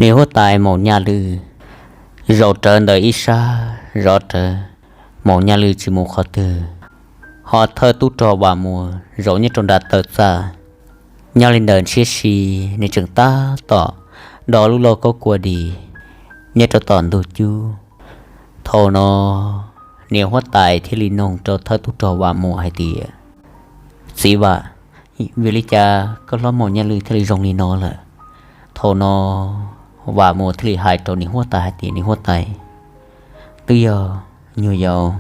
Niam huab tais Maum Nyaj Lwj zaum rawv ntawm ib sab zov rawv, Maum Nyaj Lwj tsis mus qhov twg, ho thawj tub rog Vam Muas zaum nyob rau nram taw txaj. Nyob li ntawm ntshiab si, nws tseem tab tom do lub lauj kaub kua dis nyob rau tom ntug cub. Thaum no niam huab tais thiaj li noog rau thawj tub rog Vam Muas hais tias, Txiv Vam, vim li cas koj hlob Maum Nyaj Lwj thiaj li zoo li no lawm? Thaum no Vam Muas thiaj li hais rau niam huab tais hais tias, Niam huab tais, twb yog nyuag yaus.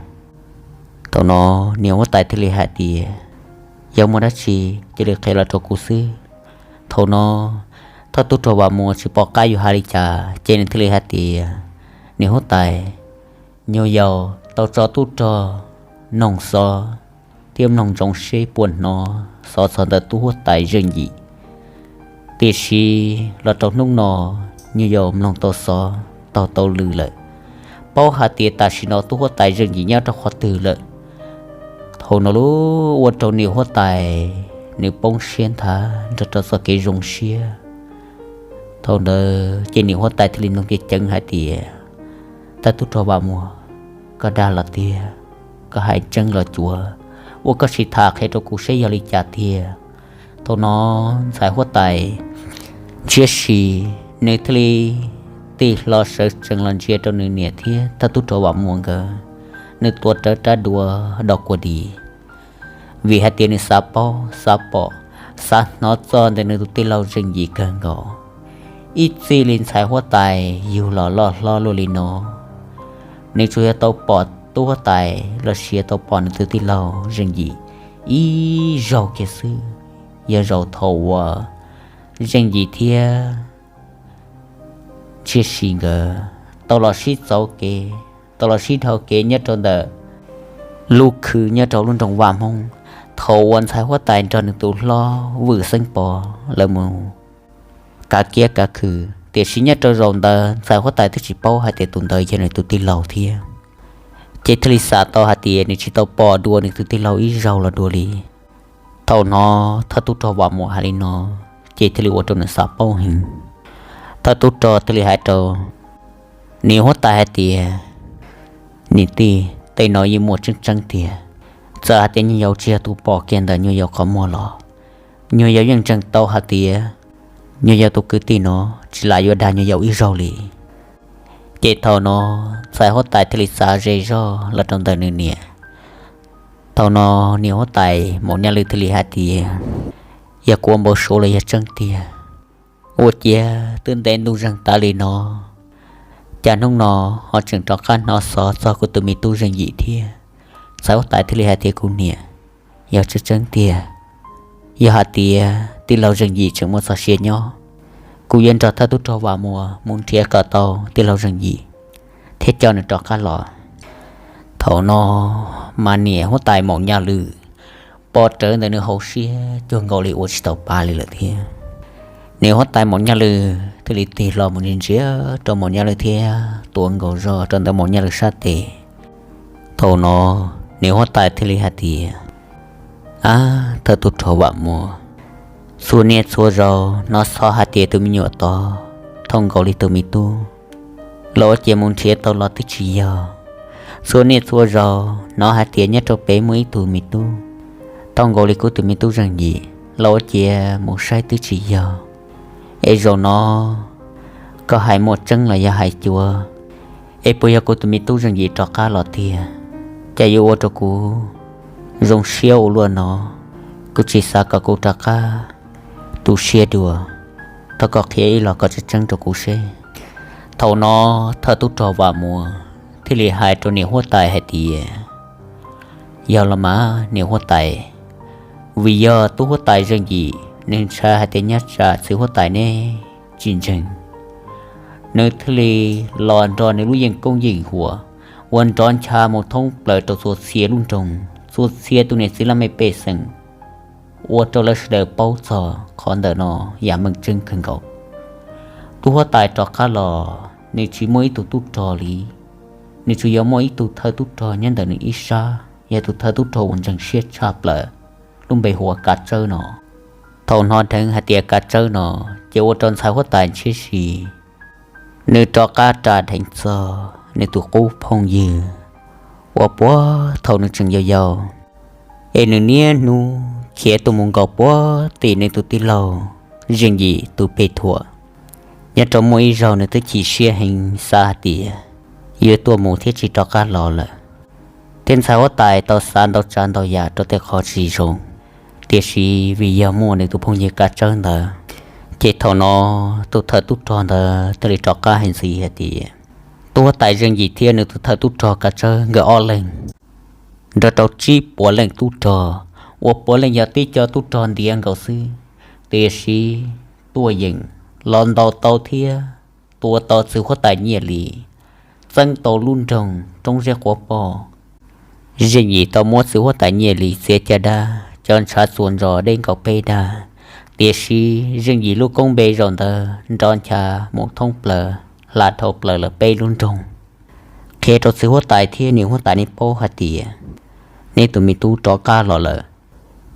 Thaum no niam huab tais thiaj li hais tias, Yog muaj dab tsi cia li qhia los rau kuv xwb. Thaum no thawj tub rog Vam Muas tsis pom qab yuav hais li cas ces nws thiaj li hais tias, Niam huab tais, nyuag yaus tau tso tub rog noog xov thiab mloog ntsoov seb puas hnov xov txog ntawm tub huab tais Zeej Yim. Tiam sis los rau hnub no, nyuag yaus mloog tau xov taug tau lw lawm, paub hais tias tam sim no tub huab tais Zeej Yim nyob rau qhov twg lawm. Thaum no lub ua rau niam huab tais nws poob siab nthav nrog rau txoj kev zoo siab. Thaum ntawd ces niam huab tais thiaj li nug ceev ceev hais tias, Thawj tub rog Vam Muas, koj dag los tiag, koj hais tseeb los cuav, ua koj sim tham qhia rau kuv seb yog li cas tiag. Thaum no ntxhais huab tais ntshiab si, nws thiaj li tig hlo sawv tsees los ntsia rau nws niam thiab thawj tub rog Vam Muas nkawd, nws tuav rawv rab duav do kua dis, vim hais tias nws xav paub xav pom, xav hnov txog ntawm nws tus tij laug Zeej Yim kawg nkaus. Ib txij li ntxhais huab tais yug los loj hlob luaj li no, nws tsuas yog tau pom tub huab tais los sis tau pom nws tus tij laug Zeej Yim ib zaug kiag xwb, yog zaum thaum uas Zeej Yim thiab ntshiab si nkawd tau los sib txauv kev, tau los sib dhau kev nyob rau ntawm lub khw nyob rau lub nroog Vaj Hmoob, thaum uas ntxhais huab tais nrog nws tus hlob Vwm Xeeb Pov lawv mus kav kiab kav khw. Tiam sis nyob rau zaum ntawd ntxhais huab tais twb tsis paub hais tias tus ntawd yog nws tus tij laug thiab, ces thiaj li xav tau hais tias nws tsis tau pom dua nws tus tij laug ib zaug los dua li. Thaum no thawj tub rog Vam Muas hais li no, ces thiaj li ua rau nws xav paub heev. Thawj tub rog thiaj li hais rau niam huab tais hais tias, Niam tij, tej no yeej muaj tseeb tseeb tiag. Txawm hais tias nyuag yaus tsis yog tus pom kiag ntawm nyuag yaus qhov muag los, nyuag yaus yeej ntseeg tau hais tias nyuag yaus tus kwv tij no tsis lam yuav dag nyuag yaus ib zaug li. Ces thaum no ntxhais huab tais thiaj li xav ze zog los rau ntawm nws niam. Thaum no niam huab tais Maum Nyaj Lwj thiaj li hais tias, Yog kuv ua npau suav los yog tseeb tiag? Ua ciav twb ntev ntuj zeeg tas li no, cas hnub no ho tseem rov qab hnov xov txog kuv tus me tub Zeej Yim thiab? Ntxhais huab tais thiaj li hais tias, Kuv niam, yog tseeb tseeb tiag, yog hais tias tij laug Zeej Yim tseem muaj txoj sia nyob, kuv yuav nrog thawj tub rog Vam Muas mus nrhiav kom tau tij laug Zeej Yim thiab coj nws rov qab los. Thaum no mas niam huab tais Maum Nyaj Lwj pom rawv ntawm nws hauv siab cuag nkaus li ua tsis tau pa li lawm thiab. Niam huab tais Maum Nyaj Lwj thiaj li tig hlo mus ntsia ntsia rau Maum Nyaj Lwj thiab tuav nkaus zog rau ntawm Maum Nyaj Lwj sab tes. Thaum no niam huab tais thiaj li hais tias, Ab, thawj tub rog Vam Muas, txhua niaj txhua zaus hnov xov hais tias tus me nyuam tod thooj nkaus li tus me tub, los ua ciav mus nrhiav tau los twb tsis yog. Txhua niaj txhua zaus hnov hais tias nyob rau pem muaj ib tug me tub thooj nkaus li kuv tus me tub Zeej Yim, los ua ciav mus saib twb tsis yog. Es zaum no koj hais muaj tseeb los yog hais cuav? Es puas yog kuv tus me tub Zeej Yim rov qab los tiag? Cas yuav ua rau kuv zoo siab ua luaj no? Kuv tsis xav kom kuv rov qab tu siab dua. Thov koj qhia ib los kom tseeb tseeb rau kuv seb. Thaum no thawj tub rog Vam Muas thiaj li hais rau niam huab tais hais tias, Yog los mas niam huab tais, vim yog tub huab tais Zeej Yim nws ntshai hais tias nyob tsam txiv huab tais neb tsis ntseeg, nws thiaj li los nrog nws lub yeej koob yeej huam uas nrov ncha mus thoob plaws rau txhua txhia lub nroog, txhua txhia tus niam txiv laj mej pej xeem, ua rau lawv sawv daws paub txog qhov ntawm no yam meej tseeb kawg nkaus. Tub huab tais rov qab los nws tsis muaj ib tug tub rog li, nws tsuas yog muaj ib tug thawj tub rog nyob ntawm nws ib sab, yog tus thawj tub rog uas ntseeg siab tshaj plaws, lub npe hu ua Kav Tsawb no. Thaum hnov dheev hais tias Kav Tsawb no, ces ua rau ntxhais huab tais ntshiab si, nws rov qab ras dheev txog nws tus qub phooj ywg uas puag thaum nws tseem yau yau, es nws niaj hnub khiav tuaj mus nkaum puag tim nws tus tij laug Zeej Yim tus pej thuam. Nyob rau muaj ib zaug nws twb chim siab heev xav hais tias yuav tuaj mus thiab tsis rov qab los lawm, thiab ntxhais huab tais tau xav ntau tsav ntau yam rau tej qhov tsis zoo. Tiam sis vim yog muaj nws tus phooj ywg Kav Tsawb ntawd, ces thaum no tus thawj tub rog ntawd thiaj li rov qab hais ntxiv hais tias tus huab tais Zeej Yim thiab nws tus thawj tub rog Kav Tsawb nkawd ob leeg nrog rau tsib puas leej tub rog, uas puav leej yog tib co tub rog ntiav nkaus xwb, tiam sis tuaj yeem los ntaus tau thiab tua tau txiv huab tais Nyiaj Lis, txeeb tau lub nroog Roob Zeb Quav Poj. Zeej Yim tau muab txiv huab tais Nyiaj Lis txiav caj dab cov ntshav txuas ntsos deb nkaus peb dag, tiam sis Zeej Yim lub koob npe zaum ntawd nrov ncha mus thoob plaws hla dhau plaws lawv peb lub nroog, qhia rau txiv huab tais thiab niam huab tais nej paub hais tias neb tus me tub rov qab los lawm,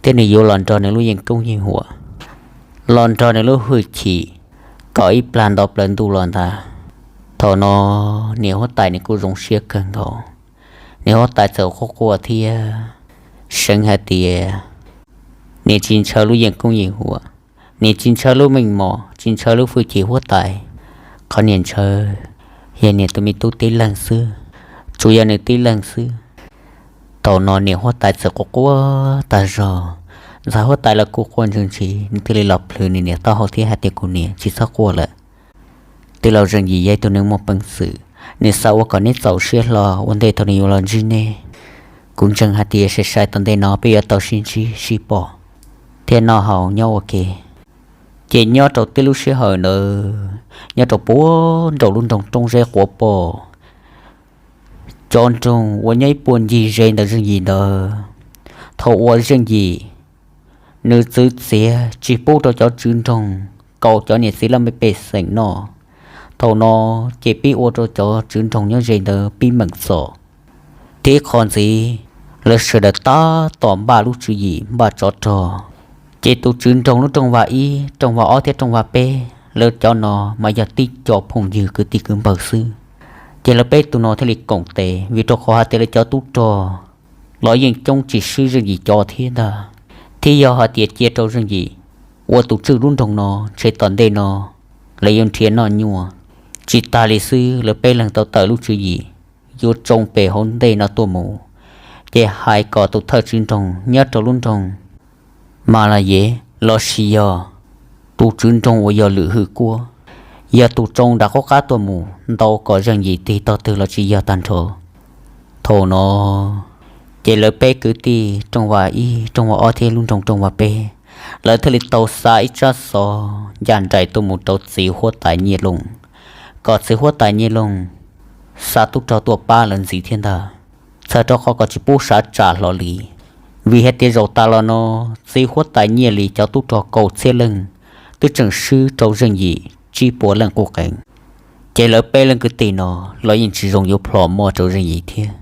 thiab nws yuav los nrog nws lub yeej koob yeej huam, los nrog nws lub hwj chim kom ib plag nto plaws ntuj los ntag. Thaum no niam huab tais nws kuj zoo siab kawg nkaus. Niam huab tais txawm quaj quaj thiab seev hais tias nws tsis ntshaw lub yeej koob yeej huam, nws tsis ntshaw lub meej mom, tsis ntshaw lub hwj chim huab tais. Qhov nws ntshaw yog nws tus me tub tib leeg xwb, tsuas yog nws tib leeg xwb. Thaum no niam huab tais txawm quaj quaj tag zog, ntxhais huab tais los kuj quaj ntshis ntshis, nws thiaj li los plhws nws niam taub hau thiab hais tias, kuv niam, tsis txhob quaj lawm. Tij laug Zeej Yim yog ib tug neeg muaj peev xwm, nws xav ua kom neb txaus siab hlo ua ntej thaum nws yuav los ntsib neb. Kuv ntseeg hais tias sai sai tom ntej no peb yuav tau sib ntsib sib pom thiab noj haus nyob ua ke. Ces nyob rau tib lub sij hawm ntawd, nyob rau puag nraum lub nroog Roob Zeb Quav Poj, cov nroog uas nyob ib puag ncig ze ntawm Zeej Yim ntawd, thaum uas Zeej Yim nws txwv txiav tsis pub rau cov tswv nroog kaus cov niam txiv laj mej pej xeem noj, thaum no ces pib ua rau cov tswv nroog nyob ze ntawd pib meem txom. Tib qho ntxiv, lawv sawv daws tab tom npaj lub tswv yim npaj tsov rog, ces tus tswv nroog lub rooj vag ib, rooj vag ob thiab rooj vag peb, lawv cov no mas yog tib co phooj ywg kwv tij kwv npawg xwb. Ces lawv peb tus no thiaj li koom tes, vim rau qhov hais tias lawv cov tub rog los yeej coob tsis swb Zeej Yim cov thiab ntag. Thiab yog hais tias cia rau Zeej Yim ua tus tswj lub nroog no, ntshe tom ntej no lawv yuav nrhiav noj nyuaj. Tsis tas li xwb, lawv peb leeg tau tawm lub tswv yim yuav tsoo pem hauv ntej no tuaj mus, ces hais kom tus thawj tswv nroog nyob rau lub nroog Mas Las Yev lossis yog tus tswv nroog uas yog Lwm Hwm Kuab, yog tus tsoo nram qub qab tuaj mus ntaus kom Zeej Yim tig tog twg los tsis yog tag nrho. Thaum no ces lawv peb kwv tij rooj vag ib, rooj vag ob thiab lub nroog rooj vag peb, lawv thiaj li tau xa ib tsab xov ncaj nraim tuaj mus rau txiv huab tais Nyiaj Looj, kom txiv huab tais Nyiaj Looj xa tub rog tuaj pab lawv ntxiv thiab ntag, txhawm rau qhov kom tsis pub sav tsam hlo li. Vim hais tias zaum tas los no txiv huab tais Nyiaj Lis cov tub rog kaum txhiab leej twb tseem swb rau Zeej Yim tsib puas leej quj qees, ces lawv peb leej kwv tij no los yeej tsis zoo yuav plhom moj rau Zeej Yim thiab.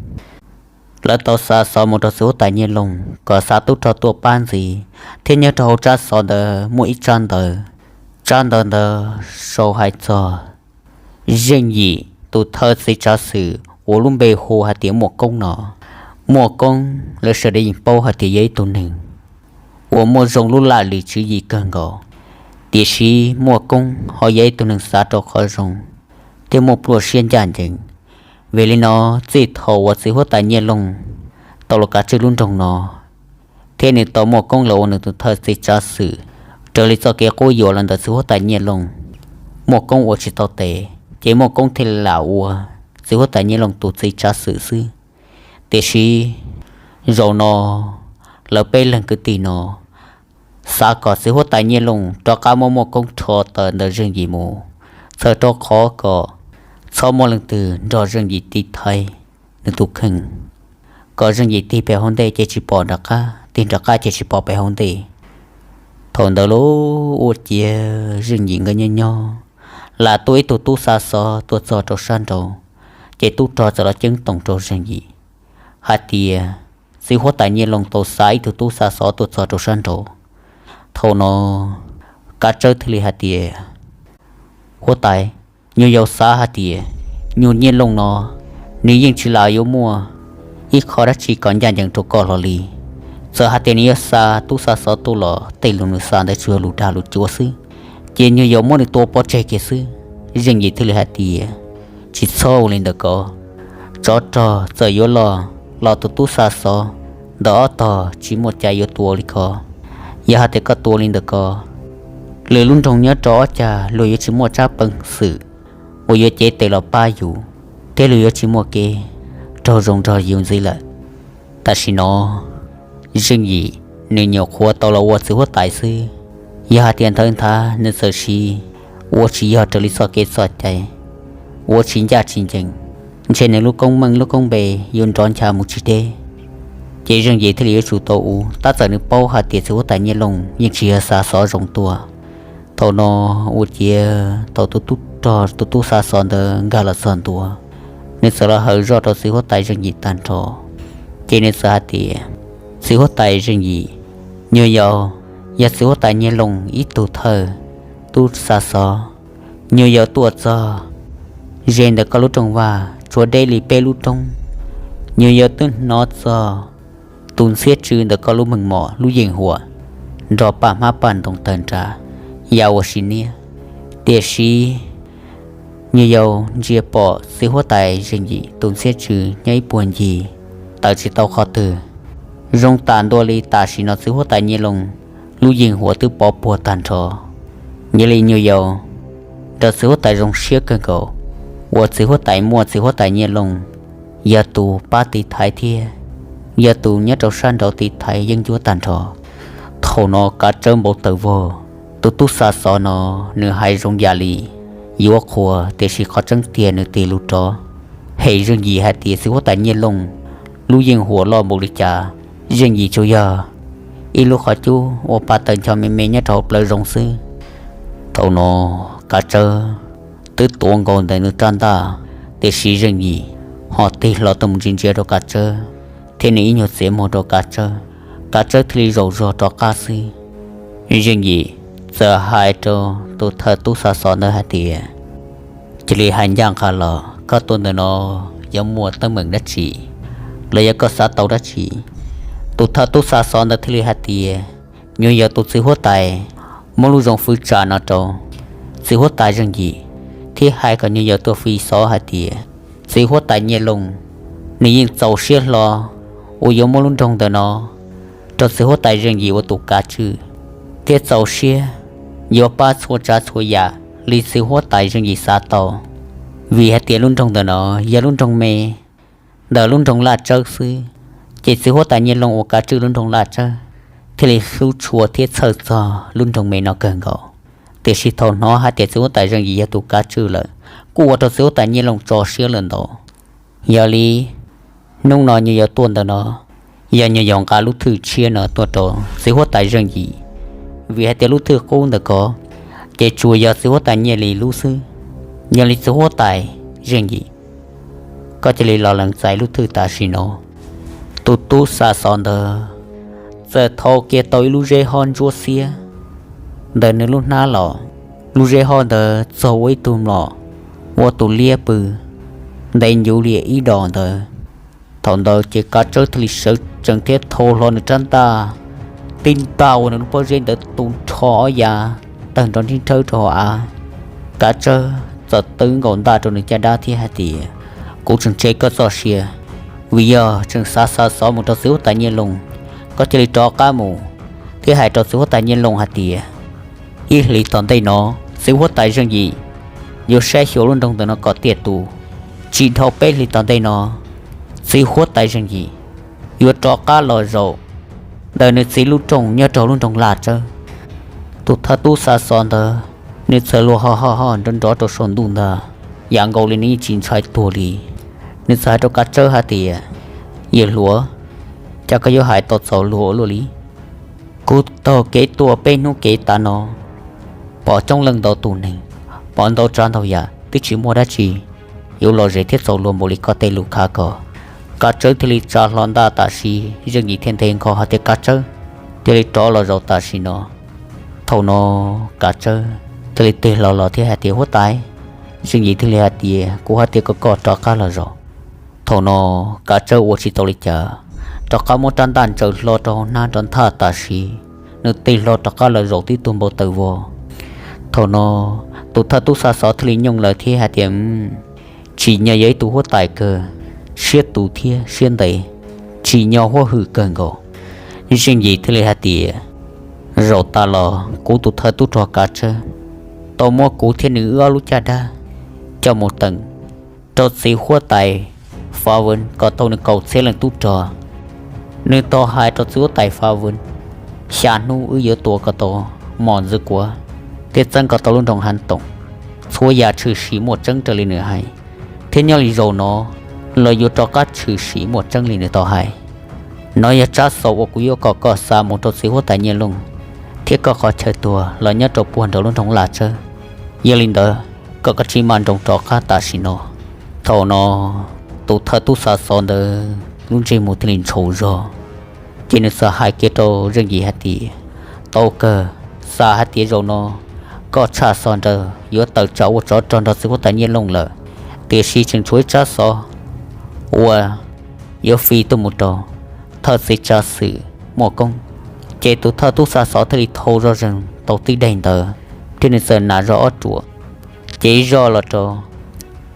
Lawv tau xa xov mus rau txiv huab tais Nyiaj Looj kom xa tub rog tuaj pab ntxiv, thiab nyob rau hauv tsab xov ntawd muaj ib tsab ntawv. Tsab ntawv ntawd sau hais txog Zeej Yim tus thawj txiv tsav xwm uas lub npe hu hais tias Muaj Koob no. Muaj Koob lawv sawv daws yeej paub hais tias yog ib tug neeg uas muaj zoo lub laj lim tswv yim kawg nkaus, tiam sis Muaj Koob ho yog ib tug neeg xav rau qhov zoo thiab muaj pluaj siab ncaj ncees. Vim li no, txij thaum uas txiv huab tais Nyiaj Looj tau los kav tswj lub nroog no, thiab nws tau Muaj Koob los ua nws tus thawj txiv tsav xwm, raws li txoj kev quab yuam los ntawm txiv huab tais Nyiaj Looj, Muaj Koob ua tsis tau tes, ces Muaj Koob thiaj li lam ua txiv huab tais Nyiaj Looj tus txiv tsav xwm xwb. Tiam sis zaum no lawv peb leeg kwv tij no xav kom txiv huab tais Nyiaj Looj rov qab muab Muaj Koob rho tawm ntawm Zeej Yim mus, txhawm rau qhov kom txhob muaj leej twg nrog Zeej Yim tiv thaiv nws tus kheej, kom Zeej Yim tig pem hauv ntej ces tsis pom nram qab, tig nram qab ces tsis pom pem hauv ntej. Thaum ntawd lub ua ciav Zeej Yim nkawd nyob nyob, lam tuaj ib tug tub xa xov tuaj txog rau sab nraud, ces tub rog txawm los ceeb toom rau Zeej Yim hais tias txiv huab tais Nyiaj Looj tau xa ib tug tub xa xov tuaj txog rau sab nraud. Thaum no Kav Tsawb thiaj li hais tias, huab tais, Nyuag Yaus xav hais tias nyuag Nyiaj Looj no nws yeej tsis lam yuav muaj ib qho dab tsi kom ncaj ncees rau koj hlo li. Txawm hais tias nws yuav xa tub xa xov tuaj los tej lus nws xa ntawd tsuas yog lus dag lus cuav xwb, ces Nyuag Yaus muab nws tua pov tseg kiag xwb. Zeej Yim thiaj li hais tias, tsis txhob ua li ntawd ko. Tsov rog txawm yuav loj los tus tub xa xov ntawm ob tog tsis muaj cai yuav tua li ko. Yog hais tias koj tua li ntawd ko, lwm lub nroog nyob rau ob cag luag yuav tsis muaj tsab peev xwm uas yuav cev tes los pab yus, thiab luag yuav tsis muaj kev raug zoo nrog yus ntxiv lawm. Tam sim no Zeej Yim nws nyuam qhuav tau los ua txiv huab tais xwb, yog hais tias nthawv nthav nws txawm siv ua tsis yog raws li txoj kev txoj cai, ua tsis ncaj tsis ncees, ntshe nws lub koob meej lub koob npe yuav nrov ncha mus tsis deb. Ces Zeej Yim thiaj li yuav tsum tau ua, tab txawm nws paub hais tias txiv huab tais Nyiaj Looj yeej tsis yog xa xov zoo tuaj. Thaum no ua ciav thaum tus tub rog tus tub xa xov ntawd nkag los txog ntua, nws txawm los hawm zoj rau txiv huab tais Zeej Yim tag nrho. Ces nws txawm hais tias, txiv huab tais Zeej Yim, Nyuag Yaus yog txiv huab tais Nyiaj Looj ib tug thawj tub xa xov. Nyuag Yaus tuaj txog ze ntawm koj lub rooj vag tsuas deb li peb lub roob. Nyuag Yaus twb hnov txog tus ntxhiab tsw ntawm koj lub meej mom lub yeej huam nrog paj hmab paj ntoo tawg nrag ya ua si niab. Tiam sis Nyuag Yaus ntsia pom txiv huab tais Zeej Yim tus ntxhiab tsw nyob ib puag ncig, tawm tsis tau qhov twg. Zoo tam ntua li tam sim no txiv huab tais Nyiaj Looj lub yeej huam twb pov puag tag nrho. Yog li Nyuag Yaus nrog txiv huab tais zoo siab kawg nkaus, uas txiv huab tais muaj txiv huab tais Nyiaj Looj yog tus pab tiv thaiv thiab yog tus nyob rau sab nraud tiv thaiv yeeb ncuab tag nrho. Thaum no Kav Tsawb npau taws vog, tus tub xa xov no nws hais zoo yam li yuav qhuas, tiam sis qhov tseeb tiag nws tig lus rov hem Zeej Yim hais tias txiv huab tais Nyiaj Looj lub yeej huam loj npaum li cas, Zeej Yim tsuas yog ib lub qhov cub ua pa taws ncho me me nyob rau hauv plawv zoov xwb. Thaum no Kav Tsawb twb tuav nkaus ntawm nws rab ntaj, tiam sis Zeej Yim ho tig hlo tuaj mus ntsia ntsia rau Kav Tsawb, thiab nws ib nyuag txiav muag rau Kav Tsawb. Kav Tsawb thiaj li zaum zog rov qab xwb. Zeej Yim txawm hais rau tus thawj tub xa xov ntawd hais tias, cia li hais ncaj nqha los, koj tuaj ntawm no yuav muaj teeb meem dab tsi, los yog koj xav tau dab tsi? Tus thawj tub xa xov ntawd thiaj li hais tias, Nyuag Yaus tus txiv huab tais muab lub zoo fwv tsa no rau txiv huab tais Zeej Yim, thiab hais kom Nyuag Yaus tuaj fi xov hais tias txiv huab tais Nyiaj Looj nws yeej txaus siab hlo uas yuav muab lub nroog ntawm no rau txiv huab tais Zeej Yim ua tus kav tswj, thiab txaus siab yuav pab txhua tsav txhua yam li txiv huab tais Zeej Yim xav tau. Vim hais tias lub nroog ntawm no yog lub nroog me ntawm lub nroog Laj Tsawb xwb, ces txiv huab tais Nyiaj Looj uas kav tswj lub nroog Laj Tsawb thiaj li hlub tshua thiab txhawj txog lub nroog me no kawg nkaus. Tiam sis thaum hnov hais tias txiv huab tais Zeej Yim yog tus kav tswj lawm, kuj ua rau txiv huab tais Nyiaj Looj tso siab lawm ntau. Yog li, hnub no Nyuag Yaus tuaj ntawm no, yog Nyuag Yaus nqa lub thwj tshiab no tuaj rau txiv huab tais Zeej Yim, vim hais tias lub thwj qub ntawm ko ces tsuas yog txiv huab tais Nyiaj Looj lub xwb. Yog li txiv huab tais Zeej Yim, koj cia li los lees txais lub thwj tam sim no. Tus tub xa xov ntawd txawm thau kiag tau ib lub zeb hob ntsuab xiab ntawm nws lub hnab los. Lub zeb hob ntawd txog ua ib tug mlom, ua tus liab pw ntev ncuv li ib dos ntawd. Thaum ntawd ces Kav Tsawb thiaj li sawv tsees thiab thau hlo nws rab ntaj, tib ntaj ua nws lub pob zeb ntawd tu nrho ob yav tawg nrov nrhib nrhawb rau hauv av. Kav Tsawb txawm twb nkaus ntaj rau nws caj dab thiab hais tias, kuv tseem tseg koj txoj sia, vim yog tseem xav xa xov mus rau txiv huab tais Nyiaj Looj. Koj cia li rov qab mus thiab hais rau txiv huab tais Nyiaj Looj hais tias, ib hlis tom ntej no txiv huab tais Zeej Yim yuav saib xyuas lub nroog ntawm no kom tiaj tus. Tsis dhau peb hlis tom ntej no, txiv huab tais Zeej Yim yuav rov qab los zaum ntawm nws txiv lub rooj nyob rau lub nroog Laj Tsawb. Tus thawj tub xa xov ntawd nws txawm luag ho ho ho nrov nrov rau saum ntuj ntag, yam nkaus li nws yeej tsis ntshai tuag li. Nws txawm hais rau Kav Tsawb hais tias, yawm hluas, cas koj yuav hais tau txaus luag ua luaj li? Kuv taug kev tuaj peb hnub kev tas no, pom coob leej ntau tus neeg, pom ntau tsav ntau yam, twb tsis muaj dab tsi yuav lom zem thiab txaus luag npaum li koj tej lus khav ko. Kav Tsawb thiaj li tsa hlo ntaj tam sim, Zeej Yim thiaj nte nkaus hais tias, Kav Tsawb, cia li rov los zaum tam sim no. Thaum no Kav Tsawb thiaj li tig hlo los thiab hais tias, huab tais, Zeej Yim thiaj li hais tias, Kuv hais tias kom koj rov qab los zaum. Thaum no Kav Tsawb ua tsis tau li cas, rov qab muab rab ntaj ntsaws hlo rau hauv hnab rov nthaj tam sim, nws tig hlo rov qab los zaum tib tug npau taws vog. Thaum no tus thawj tub xa xov thiaj li nyooj lawm thiab hais tias, Tsim nyog yog ib tug huab tais kawg, siab tus thiab siab ntev, tsim nyog huab hwm kawg nkaus. Zeej Yim thiaj li hais tias, Zaum tas los kuv tus thawj tub rog Kav Tsawb tau muab kuv thiab nws wb ob lub caj dab coj mus teem rau txiv huab tais Fav Vwm kom tau nws kaum txhiab leej tub rog. Nws tau hais rau txiv huab tais Fav Vwm, Xya hnub wb yuav tua kom tau Mos Ntxwv Kuav thiab txeeb kom tau lub nroog Hav Toom, txhua yam tshwm sim muaj tseeb raws li nws hais, thiab nyob li zaum no los yuav rov qab tshwm sim muaj tseeb li nws tau hais. No yog tsab xov uas kuv yuav kom koj xa mus rau txiv huab tais Nyiaj Looj thiab koj qhov chaw tuag los nyob rau puag nraum lub nroog Laj Tsawb. Yog li ntawd, kom koj tsis maj nroos rov qab tam sim no. Thaum no tus thawj tub xa xov ntawd lub ntsej muag thiaj li ntshau zog, ces nws txawm hais kiag rau Zeej Yim hais tias, Tau kawg, xav hais tias zaum no koj tshaj xov nraws yuav tawm tsam ua tsov rog nrog txiv huab tais Nyiaj Looj lawm, tiam sis tseem tshuav ib tsab xov uas yuav fij tuaj mus rau thawj txiv tsav xwm Muaj Koob. Ces tus thawj tub xa xov thiaj li thau zoj zeeg tau tib daim ntawv, thiab nws txawm nas zog ob ruam, ces ib zoj los rau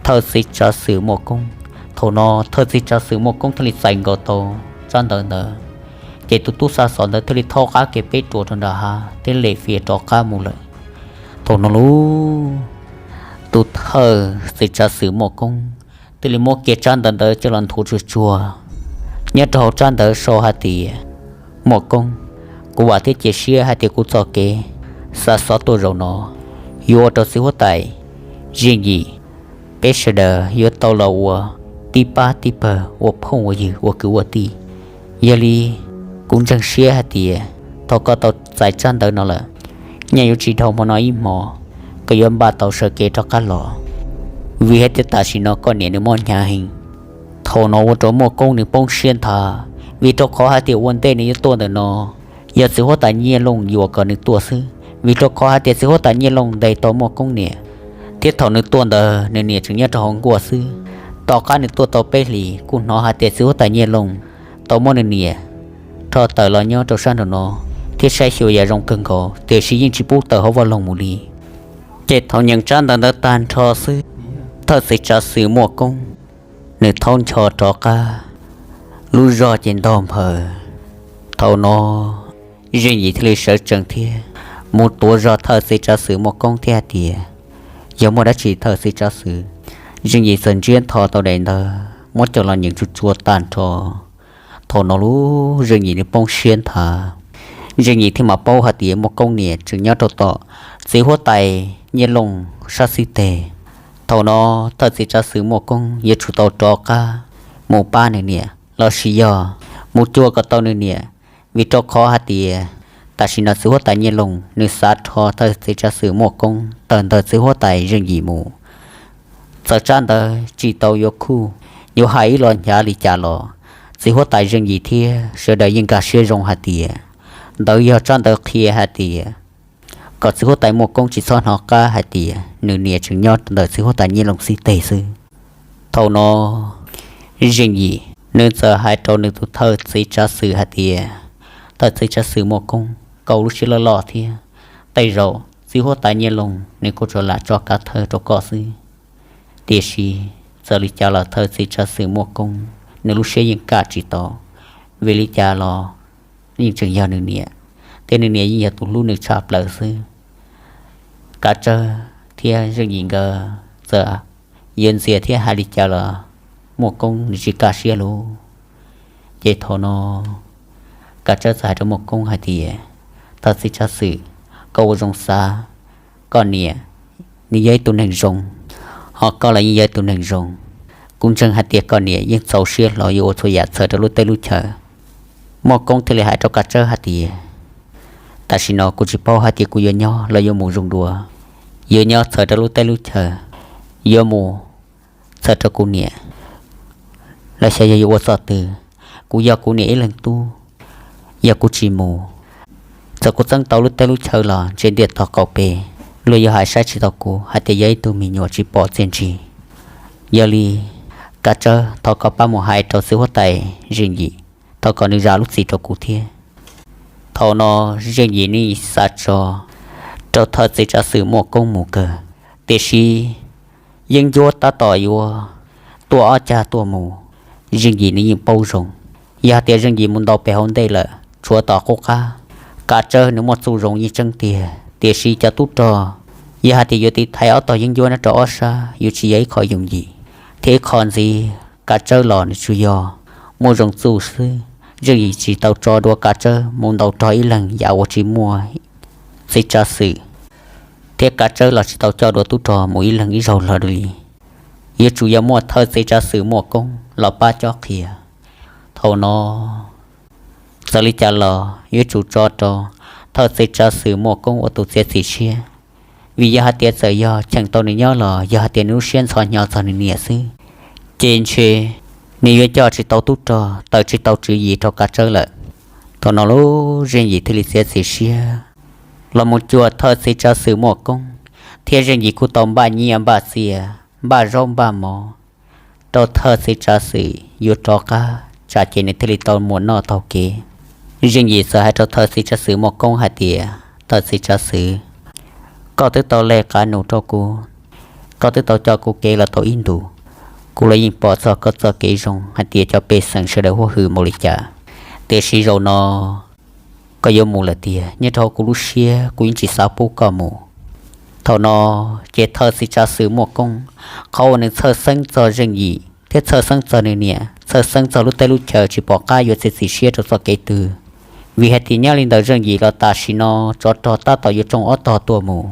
thawj txiv tsav xwm Muaj Koob. Thaum no thawj txiv tsav xwm Muaj Koob thiaj li txais nkaus tau tsab ntawv ntawd, ces tus tub xa xov ntawd thiaj li thaub qab kiag peb ruam rau nram hav thiab lem fias rov qab mus lawm. Thaum no lub tus thawj txiv tsav xwm Muaj Koob thiaj li muab kiag tsab ntawv ntawd coj los nthuav tsuag tsuag nyob rau hauv tsab ntawv sau hais tias, Muaj Koob, kuv vam thiab cia siab hais tias kuv txoj kev xa xov tuaj zaum no yuav ua rau txiv huab tais Zeej Yim peb sawv daws yuav tau los ua tib pab tib pawg, ua phooj ua ywg, ua kwv ua tij. Yog li kuv ntseeg siab hais tias thaum koj tau txais tsab ntawv no lawm, nyaj yuav tsis dhau hmo no ib hmo, koj yuav npaj tau sawv kev rov qab los, vim hais tias tam sim no koj niam nws mob hnyav heev. Thaum no ua rau Muaj Koob nws poob siab nthav, vim rau qhov hais tias ua ntej nws yuav tuaj ntawm no yog txiv huab tais Nyiaj Looj yuam kom nws tuaj xwb, vim rau qhov hais tias txiv huab tais Nyiaj Looj ntes tau Muaj Koob niam, thiab thaum nws tuaj ntawd nws niam tseem nyob rau hauv nkuaj xwb. Tom qab nws tuaj tau peb hlis kuj hnov hais tias txiv huab tais Nyiaj Looj tau muab nws niam rho tawm los nyob rau sab nraum no thiab saib xyuas yam zoo kawg nkaus, tiam sis yeej tsis pub tawm hauv vaj loog mus li. Ces thaum nyeem tsab ntawv ntawd tag nrho xwb, thawj txiv tsav xwm Muaj Koob nws thaub ncho rov qab lub zog ces ntog nphaws. Thaum no Zeej Yim thiaj li sawv tsees thiab mus tuav zog thawj txiv tsav xwm Muaj Koob thiab hais tias, Yog muaj dab tsi thawj txiv tsav xwm? Zeej Yim txawm ntsiab ntho tau daim ntawv muab coj los nyeem tsuag tsuag tag nrho. Thaum no lub Zeej Yim nws poob siab nthav. Zeej Yim thiaj mam paub hais tias Muaj Koob niam tseem nyob rau tom txiv huab tais Nyiaj Looj sab xib teg. Thaum no thawj txiv tsav xwm Muaj Koob yuav tsum tau rov qab mus pab nws niam los sis yog mus cuag kom tau nws niam, vim rau qhov hais tias tam sim no txiv huab tais Nyiaj Looj nws xav rho thawj txiv tsav xwm Muaj Koob tawm ntawm txiv huab tais Zeej Yim mus. Txawm tsab ntawv tsis tau yuav khuj, yuav hais ib los hnyav li cas los txiv huab tais Zeej Yim thiab sawv daws yeej nkag siab zoo hais tias ntawd yog tsab ntawv qhia hais tias kom txiv huab tais Muaj Koob tsis txhob hnov qab hais tias nws niam tseem nyob ntawm txiv huab tais Nyiaj Looj xib teg xwb. Thaum no Zeej Yim nws txawm hais rau nws tus thawj txiv tsav xwm hais tias, Thawj txiv tsav xwm Muaj Koob, koj lub siab loj loj thiab, tej zaum txiv huab tais Nyiaj Looj nws kuj tsuas lam tso kav thawj rau koj xwb. Tiam sis txawm li cas los thawj txiv tsav xwm Muaj Koob nws lub siab yeej kaj tsis tau, vim li cas los yeej tseem yog nws niam, thiab nws niam yeej yog tus hlub nws tshaj plaws xwb. Kav Tsawb thiab Zeej Yim nkawd txawm yuav ntxias thiab hais li cas los Muaj Koob nws tsis kaj siab lauj. Ces thaum no Kav Tsawb txawm hais rau Muaj Koob hais tias, Thawj txiv tsav xwm, koj ua zoo xav, koj niam nws yog ib tug neeg zoo, ho koj los yeej yog ib tug neeg zoo. Kuv ntseeg hais tias koj niam yeej txaus siab hlo yuav ua txhua yam txhawm rau lub teb lub chaw. Muaj Koob thiaj li hais rau Kav Tsawb hais tias, Tam sim no kuv tsis paub hais tias kuv yuav nyob los yuav mus zoo dua. Yuav nyob txhawm rau lub teb lub chaw, yuav mus txhawm rau kuv niam, los xyov yog yuav ua txoj twg. Kuv yog kuv niam ib leeg tub, yog kuv tsis mus, txawm kuv txeeb tau lub teb lub chaw los ntshe ntiaj tog qaum pes luag yuav hais saib tsis taus kuv hais tias yog ib tug me nyuam tsis pom txiaj ntsig. Yog li, Kav Tsawb, thov koj pab mus hais rau txiv huab tais Zeej Yim, thov kom nws zam lub txim rau kuv thiab. Thaum no Zeej Yim nws xav tso rau thawj txiv tsav xwm Muaj Koob mus kawg, tiam sis yeeb ncuab tab tom yuav tuaj ob cag tuaj mus, Zeej Yim nws yeej paub zoo. Yog hais tias Zeej Yim mus ntaus pem hauv ntej lawm tshuav tom qub qab, Kav Tsawb nws muaj txuj zoo yeej tseeb tiag, tiam sis cov tub rog, yog hais tias yuav tiv thaiv ob tog yeeb ncuab nyob rau ob sab yuav tsis yog ib qho yooj yim. Thiab ib qho ntxiv, Kav Tsawb los nws tsuas yog muaj zoo txuj xwb. Zeej Yim tsis tau tso dua Kav Tsawb mus ntaus rog ib leeg yam uas tsis muaj txiv tsav xwm, thiab Kav Tsawb los tsis tau coj dua tub rog mus ib leeg ib zaug hlo li. Yuav tsum yog muaj thawj txiv tsav xwm Muaj Koob los pab cob qhia. Thaum no, txawm li cas los yuav tsum tso rau thawj txiv tsav xwm Muaj Koob ua tus txiav txim siab, vim yog hais tias txawm yog cheem tau nws nyob los yog hais tias nws lub siab ntxhov hnyo txog nws niam xwb, ces ntshe nws yuav coj tsis tau tub rog, tawm tsis tau tswv yim rau Kav Tsawb lawm. Thaum no lub Zeej Yim thiaj li txiav txim siab los mus cuag thawj txiv tsav xwm Muaj Koob, thiab Zeej Yim kuj tau npaj nyiaj npaj txiaj, npaj zaub npaj mov rau thawj txiv tsav xwm yuav rov qab, tsam ces nws thiaj li tau muaj noj taug kev. Zeej Yim txawm hais rau thawj txiv tsav xwm Muaj Koob hais tias, Thawj txiv tsav xwm, koj twb tau lej qab num rau kuv, koj twb tau coj kuv kev los tau ib ntus, kuv los yeej pom txog koj txoj kev zoo hais tias cov pej xeem sawv daws huab hwm npaum li cas. Tiam sis zaum no koj yuav mus lawm tiag, nyob rau hauv kuv lub siab kuv yeej tsis xav pub koj mus. Thaum no ces thawj txiv tsav xwm Muaj Koob, qhov uas nws txhawj xeeb txog Zeej Yim thiab txhawj xeeb txog nws niam, txhawj xeeb txog lub teb lub chaw tsis pom qab yuav txiav txim siab rau txoj kev twg. Vim hais tias nyob li ntawd Zeej Yim los tam sim no tsov rog tab tom yuav tsoo ob tog tuaj mus.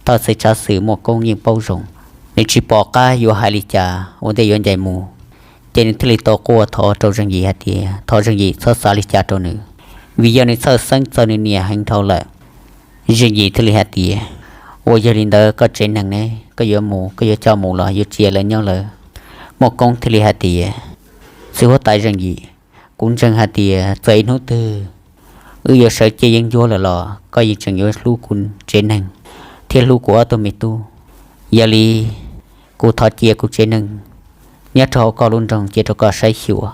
Thawj txiv tsav xwm Muaj Koob yeej paub zoo, nws tsis pom qab yuav hais li cas ua ntej yuav ncaim mus, ces nws thiaj li tau quaj thov rau Zeej Yim hais tias thov Zeej Yim txhob xav li cas rau nws, vim yog nws txhawj xeeb txog nws niam heev dhau lawm. Zeej Yim thiaj li hais tias, Ua yog li ntawd koj tsev neeg ne, koj yuav mus koj yuav coj mus los yuav tsis lawv nyob lawm? Muaj Koob thiaj li hais tias, Txiv huab tais Zeej Yim, kuv ntseeg hais tias txawm ib hnub twg wb yuav sawv ciaj yeeb ncuab lawm los koj yeej tseem yuav hlub kuv tsev neeg thiab hlub kuv ob tug me tub. Yog li, kuv thov cia kuv tsev neeg nyob rau hauv koj lub nroog cia rau koj saib xyuas.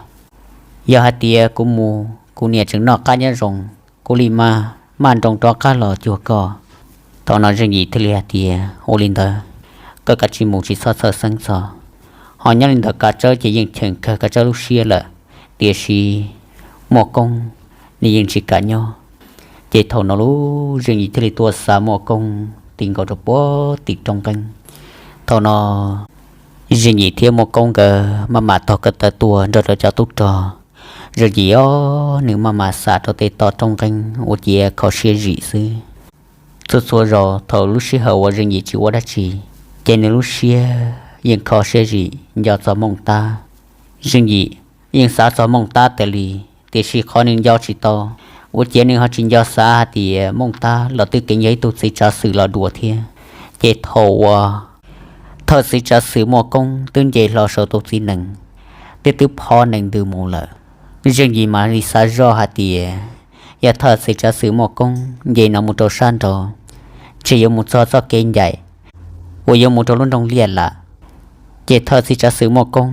Yog hais tias kuv mus kuv niam tseem noj qab nyob zoo, kuv li maj maj nroos rov qab los cuag koj. Thaum no Zeej Yim thiaj li hais tias, Ua li ntawd, koj kav tsij mus tsis txhob txhawj xeeb txog. Ho nyob li ntawd Kav Tsawb ces yeej cheem kawg Kav Tsawb lub siab lawm, tiam sis Muaj Koob nws yeej tsis kam nyob. Ces thaum no lub Zeej Yim thiaj li tuaj xa Muaj Koob ti nkaus rau puag tim roob nqeeb. Thaum no Zeej Yim thiab Muaj Koob nkawd maj mam taug ko taw tuaj nrog rau cov tub rog. Zeej Yim os, nws maj mam xam rau tej toj roob nqeeb ua ciav kho siab zim xwb. Txhua txhua zaus thaum lub sij hawm uas Zeej Yim tsis ua dab tsi, ces nws lub siab yeej kho siab zim nco txog Mooj Tab. Zeej Yim yeej xav txog Mooj Tab tas li, tiam sis qhov nws nco tsis tau, ua ciav nws ho tsis nco xav hais tias Mooj Tab los twb keev yog ib tug txiv tsav xwm los dua thiab. Ces thaum uas thawj txiv tsav xwm Muaj Koob twb nce hlo saum tus txiv nees, twb twb phov nees ntws mus lawm, Zeej Yim mam li xav zoj hais tias yog thawj txiv tsav xwm Muaj Koob nce no mus rau sab nraud, ntshe yuav mus txog txoj kev ncaim uas yuav mus rau lub nroog Liaj Lam. Ces thawj txiv tsav xwm Muaj Koob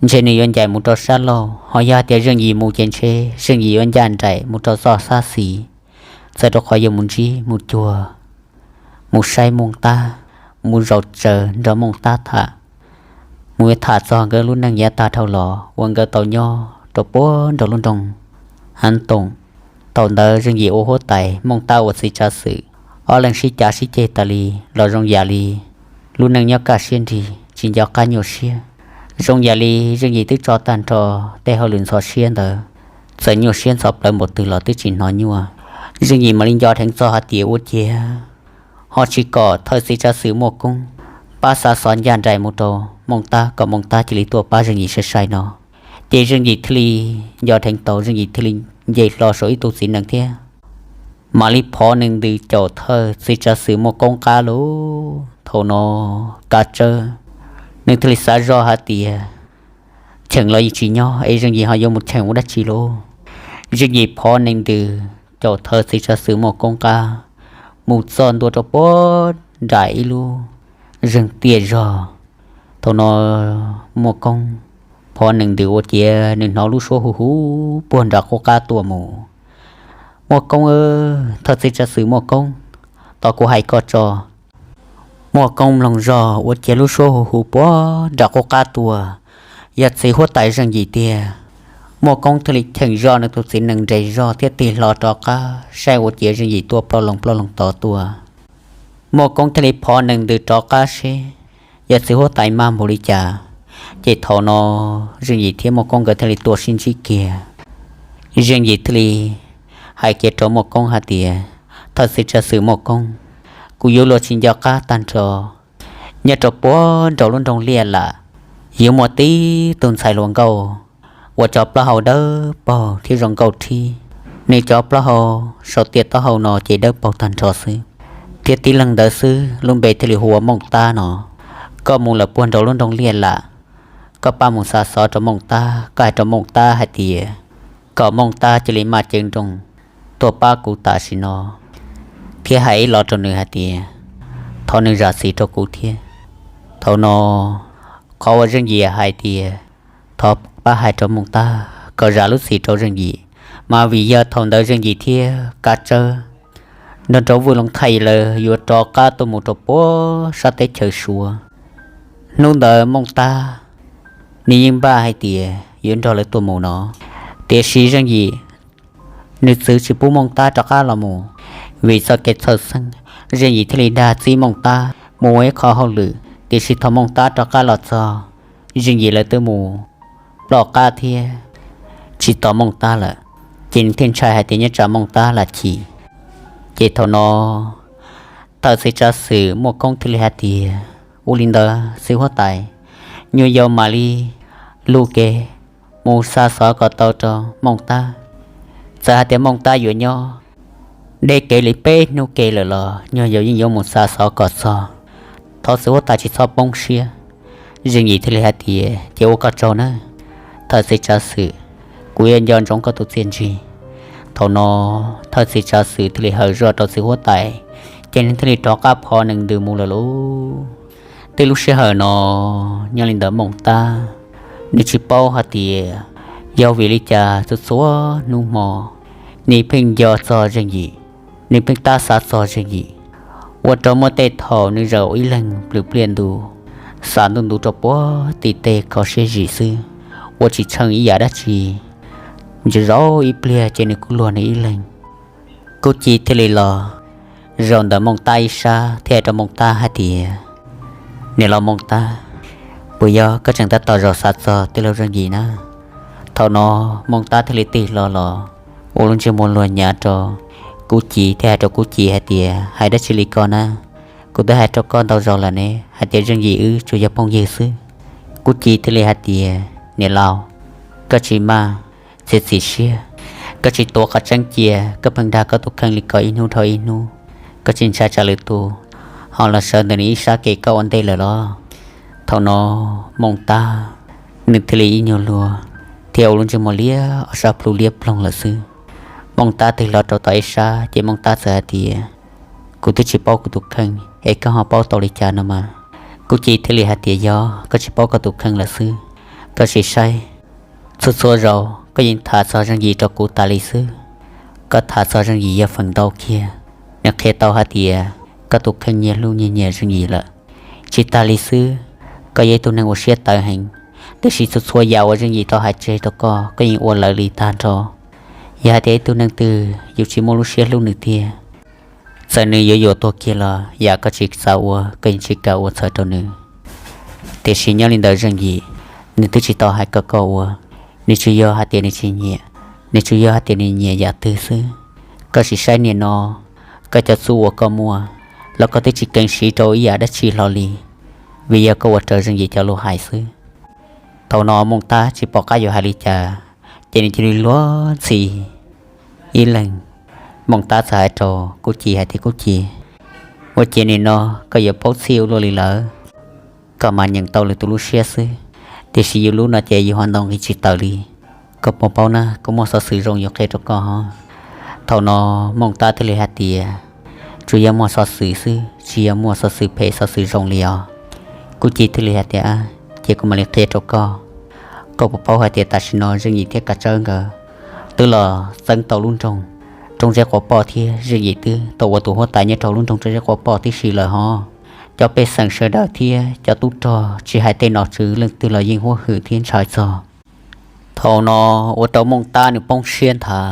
ntshe nws yuav ncaim mus rau sab laug, ho yog hais tias Zeej Yim mus ces ntshe Zeej Yim yuav ncaj nraim mus rau txoj sab xis, txawm rau qhov yuav mus ntsib mus cuag, mus saib Mooj Tab, mus zaum tsaws nrog Mooj Tab tham, mus yuav tham txog nkawd lub neej yav tag dhau los uas nkawd tau nyob rau puag nraum lub nroog Hav Toom. Thaum ntawd Zeej Yim ua huab tais, Mooj Tab ua txiv tsav xwm, ob leeg sib cav sib ceg tas li, los zoo yam li lub neej nyob kaj siab nrig tsis nco qab nyuaj siab. Zoo yam li Zeej Yim twb tso tag nrho tej hauj lwm ntxhov siab ntawd, txawm nyuaj siab ntxhov plawv npaum twg los twb tsis hnov nyuaj. Zeej Yim mam li nco dheev txog hais tias ua ciav ho tsis kom thawj txiv tsav xwm Muaj Koob pab xa xov ncaj nraim mus rau Mooj Tab kom Mooj Tab cia li tuaj pab Zeej Yim sai sai no. Ces Zeej Yim thiaj li nco dheev tau, Zeej Yim thiaj li nce hlo saum ib tug txiv nees thiab mam li phov nees ntws caum thawj txiv tsav xwm Muaj Koob qab lauj. Thaum no Kav Tsawb nws thiaj li xav zoj hais tias cheem los yeej tsis nyob es Zeej Yim ho yuav mus cheem ua dab tsi lauj. Zeej Yim phov nees ntws caum thawj txiv tsav xwm Muaj Koob qab mus txog ntua rau puag nram ib lub zeeg tiaj zog. Thaum no Muaj Koob phov nees ntws ua ciav nws hnov lub suab hu hu puag nram qub qab tuaj mus. Muaj Koob, thawj txiv tsav xwm Muaj Koob, tos kuv hais koj tso. Muaj Koob mloog zog ua ciav lub suab hu hu puag nram qub qab tuaj, yog txiv huab tais Zeej Yim tiag. Muaj Koob thiaj li cheem zog nws tus txiv nees nres zog thiab tig hlo rov qab saib ua ciav Zeej Yim tuaj ploj loo ploj loo tod tuaj. Muaj Koob thiaj li phov nees ntws rov qab seb yog txiv huab tais mag npaum li cas. Ces thaum no Zeej Yim thiab Muaj Koob nkawd thiaj li tuaj sib ntsib kiag. Zeej Yim thiaj li hais kiag rau Muaj Koob hais tias, thawj txiv tsav xwm Muaj Koob, kuv yuav luag tsis nco qab tag nrho. Nyob rau puag nraum lub nroog Liaj Lam, yuav muaj tib tug ntxhais hluas nkauj uas cov plaub hau dawb paug thiab zoo nkauj rhib. Nws cov plaub hau saum tiaj taub hau no ces dawb paug tag nrho xwb, thiab tib leeg ntawd xwb lub npe thiaj li hu ua Mooj Tab no. Koj mus lawm puag nraum lub nroog Liaj Lam, koj pab mus xa xov rau Mooj Tab, koj hais rau Mooj Tab hais tias kom Mooj Tab cia li maj cev nrooj tuaj pab kuv tam sim no, thiab hais ib los rau nws hais tias thov nws zam txim rau kuv thiab. Thaum no qhov uas Zeej Yim hais tias thov pab hais rau Mooj Tab kom zam lub txim rau Zeej Yim, mas vim yog thaum ntawd Zeej Yim thiab Kab Tsawb nrog rau Vwj Looj Thaij lawv yuav rov qab tuaj mus rau puag sab teb chaws Suav. Hnub ntawd Mooj Tab nws yeej npaj hais tias yuav nrog lawv tuaj mus no, tiam sis Zeej Yim nws txwv tsis pub Mooj Tab rov qab los mus. Vim txoj kev txhawj xeeb, Zeej Yim thiaj li dag txib Mooj Tab mus ua ib qho hauj lwm, tiam sis thaum Mooj Tab rov qab los txog, Zeej Yim lawv twb mus ploj qab thiab tsis tos Mooj Tab lawm, ces nws thiaj ntshai hais tias nyob tsam Mooj Tab lam chim. Ces thaum no thawj txiv tsav xwm Muaj Koob thiaj li hais tias, ua li ntawd txiv huab tais, nyuag yau mam li luj kev mus xa xov kom tau rau Mooj Tab. Txawm hais tias Mooj Tab yuav nyob deb kev li peb hnub ke lawm los nyuag yau yeej yuav mus xa xov kom txog. Thov txiv huab tais tsis txhob poob siab. Zeej Yim thiaj li hais tias, ces ua koj tsaug nawb thawj txiv tsav xwm, kuv yuav nco ntsoov koj tus txiaj ntsig. Thaum no thawj txiv tsav xwm thiaj li hawm zoj rau txiv huab tais, ces nws thiaj li rov qab phov nees ntws mus lawm lauj. Tej lub sij hawm no nyob li ntawd Mooj Tab nws tsis paub hais tias yog vim li cas txhua txhua hnub hmo nws pheej nco txog Zeej Yim, nws pheej tab xav txog Zeej Yim, ua rau muaj tej thaum nws zaum ib leeg plhws pliaj ntu, xav ntuj ntu rau puag tim tej kho siab zim xwb, ua tsis tsheej ib yam dab tsi. Ntsia zaum ib pliag ces nws kuj luag nws ib leeg. Kub Ci thiaj li los zaum ntawm Mooj Tab ib sab thiab hais rau Mooj Tab hais tias, niam laus Mooj Tab, puas yog koj tseem tab tom zaum xav txog tij laug Zeej Yim na? Thaum no Mooj Tab thiaj li tig hlo los ua lub ntsej muag luag nyav rau Kub Ci thiab hais rau Kub Ci hais tias, hais dab tsi li ko na? Kuv twb hais rau koj ntau zaus lawm ne hais tias Zeej Yim wb tsuas yog phooj ywg xwb. Kub Ci thiaj li hais tias, niam laus, koj tsis maj txiav txim siab, koj tsis tuav qhov tseeb cia, koj pheej dag koj tus kheej li ko ib hnub dhau ib hnub, koj tsis ntshai tsam lwm tus ho los sawv ntawm nws ib sab kev koj ua ntej lawm los? Thaum no Mooj Tab nws thiaj li ib nyuag luag thiab ua lub ntsej muag liab ob sab plhu liab ploog lawm xwb. Mooj Tab tig hlo rau tom ib sab ces Mooj Tab txawm hais tias, kuv twb tsis paub kuv tus kheej es koj ho paub tau li cas no mas? Kub Ci thiaj li hais tias, yog koj tsis paub koj tus kheej lawm xwb, koj sim saib, txhua txhua zaus koj yeej tham txog Zeej Yim rau kuv tas li xwb. Koj tham txog Zeej Yim yog feem ntau kiag, nws qhia tau hais tias koj tus kheej nyias hlub nyias nyiam Zeej Yim lawm. Tsis tas li xwb, koj yog ib tug neeg ua siab tawv heev, tiam sis txhua txhua yam uas Zeej Yim tau hais tseg rau koj, koj yeej ua lawv li tag nrho. Yog hais tias ib tug neeg twg yus tsis muaj lub siab hlub nws tiag, txawm nws yuav yuam tuag kiag los yam koj tsis xav ua koj yeej tsis kam ua txhaum rau nws. Tiam sis nyob li ntawd Zeej Yim, nws twb tsis tau hais kom koj ua, nws tsuas yog hais tias nws tsis nyiam, nws tsuas yog hais tias nws nyiam yam twg xwb. Koj sim saib niaj no, koj cov txuj uas koj muaj los koj twb tsis keev siv rau ib yam dab tsi hlo li, vim yog koj ua raws Zeej Yim cov lus hais xwb. Thaum no Mooj Tab tsis pom qab yuav hais li cas, ces nws cia li luag ntxhi ib leeg. Mooj Tab txawm hais rau Kub Ci hais tias, Kub Ci, ua ciav nim no koj yuav paub txhij ua luaj li lawm, koj mas nyeem tau lwm tus lub siab xwb, tiam sis yus lub no ces yus ho ntaus nqi tsis tawm li. Koj puas paub na, kuv muaj xov xwm zoo yuav qhia rau koj hos. Thaum no Mooj Tab thiaj li hais tias, tsuas yog muaj xov xwm xwb, tsis yog muaj xov xwm phem xov xwm zoo li os. Kuj Ci thiaj li hais tias, ces kuv mam li qhia rau koj. Koj puas paub hais tias tam sim no Zeej Yim thiab Kav Tsawb nkawd twb los txeeb tau lub nroog Roob Zeb Quav Poj thiab Zeej Yim twb tau ua tus huab tais nyob rau lub nroog Roob Zeb Quav Poj tib si lawm hos. Cov pej xeem sawv daws thiab cov tub rog tsis hais tej nom tswv leej twg los yeej huab hwm thiab ntshai txog. Thaum no ua rau Mooj Tab nws poob siab nthav,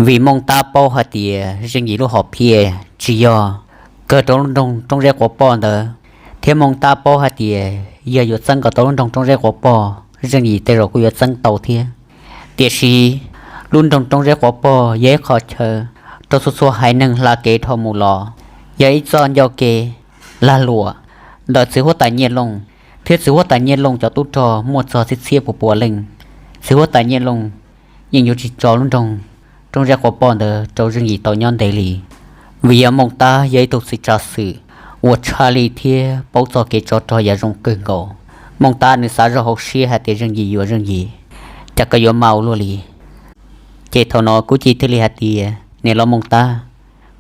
vim Mooj Tab paub hais tias Zeej Yim lub hom phiaj tsis yog kawg rau lub nroog Roob Zeb Quav Poj ntawd, thiab Mooj Tab paub hais tias yog yuav txeeb kom tau lub nroog Roob Zeb Quav Poj, Zeej Yim tej zaum kuj yuav txeeb tau thiab. Tiam sis lub nroog Roob Zeb Quav Poj yog ib qho chaw rau txhua txhua haiv neeg hla kev dhau mus los, yog ib txoj ncauj kev lag luam ntawm txiv huab tais Nyiaj Looj thiab txiv huab tais Nyiaj Looj cov tub rog muaj txog txhiab txhiab puas puas leej. Txiv huab tais Nyiaj Looj yeej yuav tsis tso lub nroog Roob Zeb Quav Poj ntawd rau Zeej Yim tau nyob ntev li, vim yog Mooj Tab yog ib tug txiv tsav xwm uas tshaj lij thiab paub txog kev tsov rog yam zoo kawg nkaus. Mooj Tab nws xav zoj hauv siab hais tias Zeej Yim yuav Zeej Yim, cas koj yuav mas ua luaj li. Ces thaum no Kuj Ci thiaj li hais tias, niam laus Mooj Tab,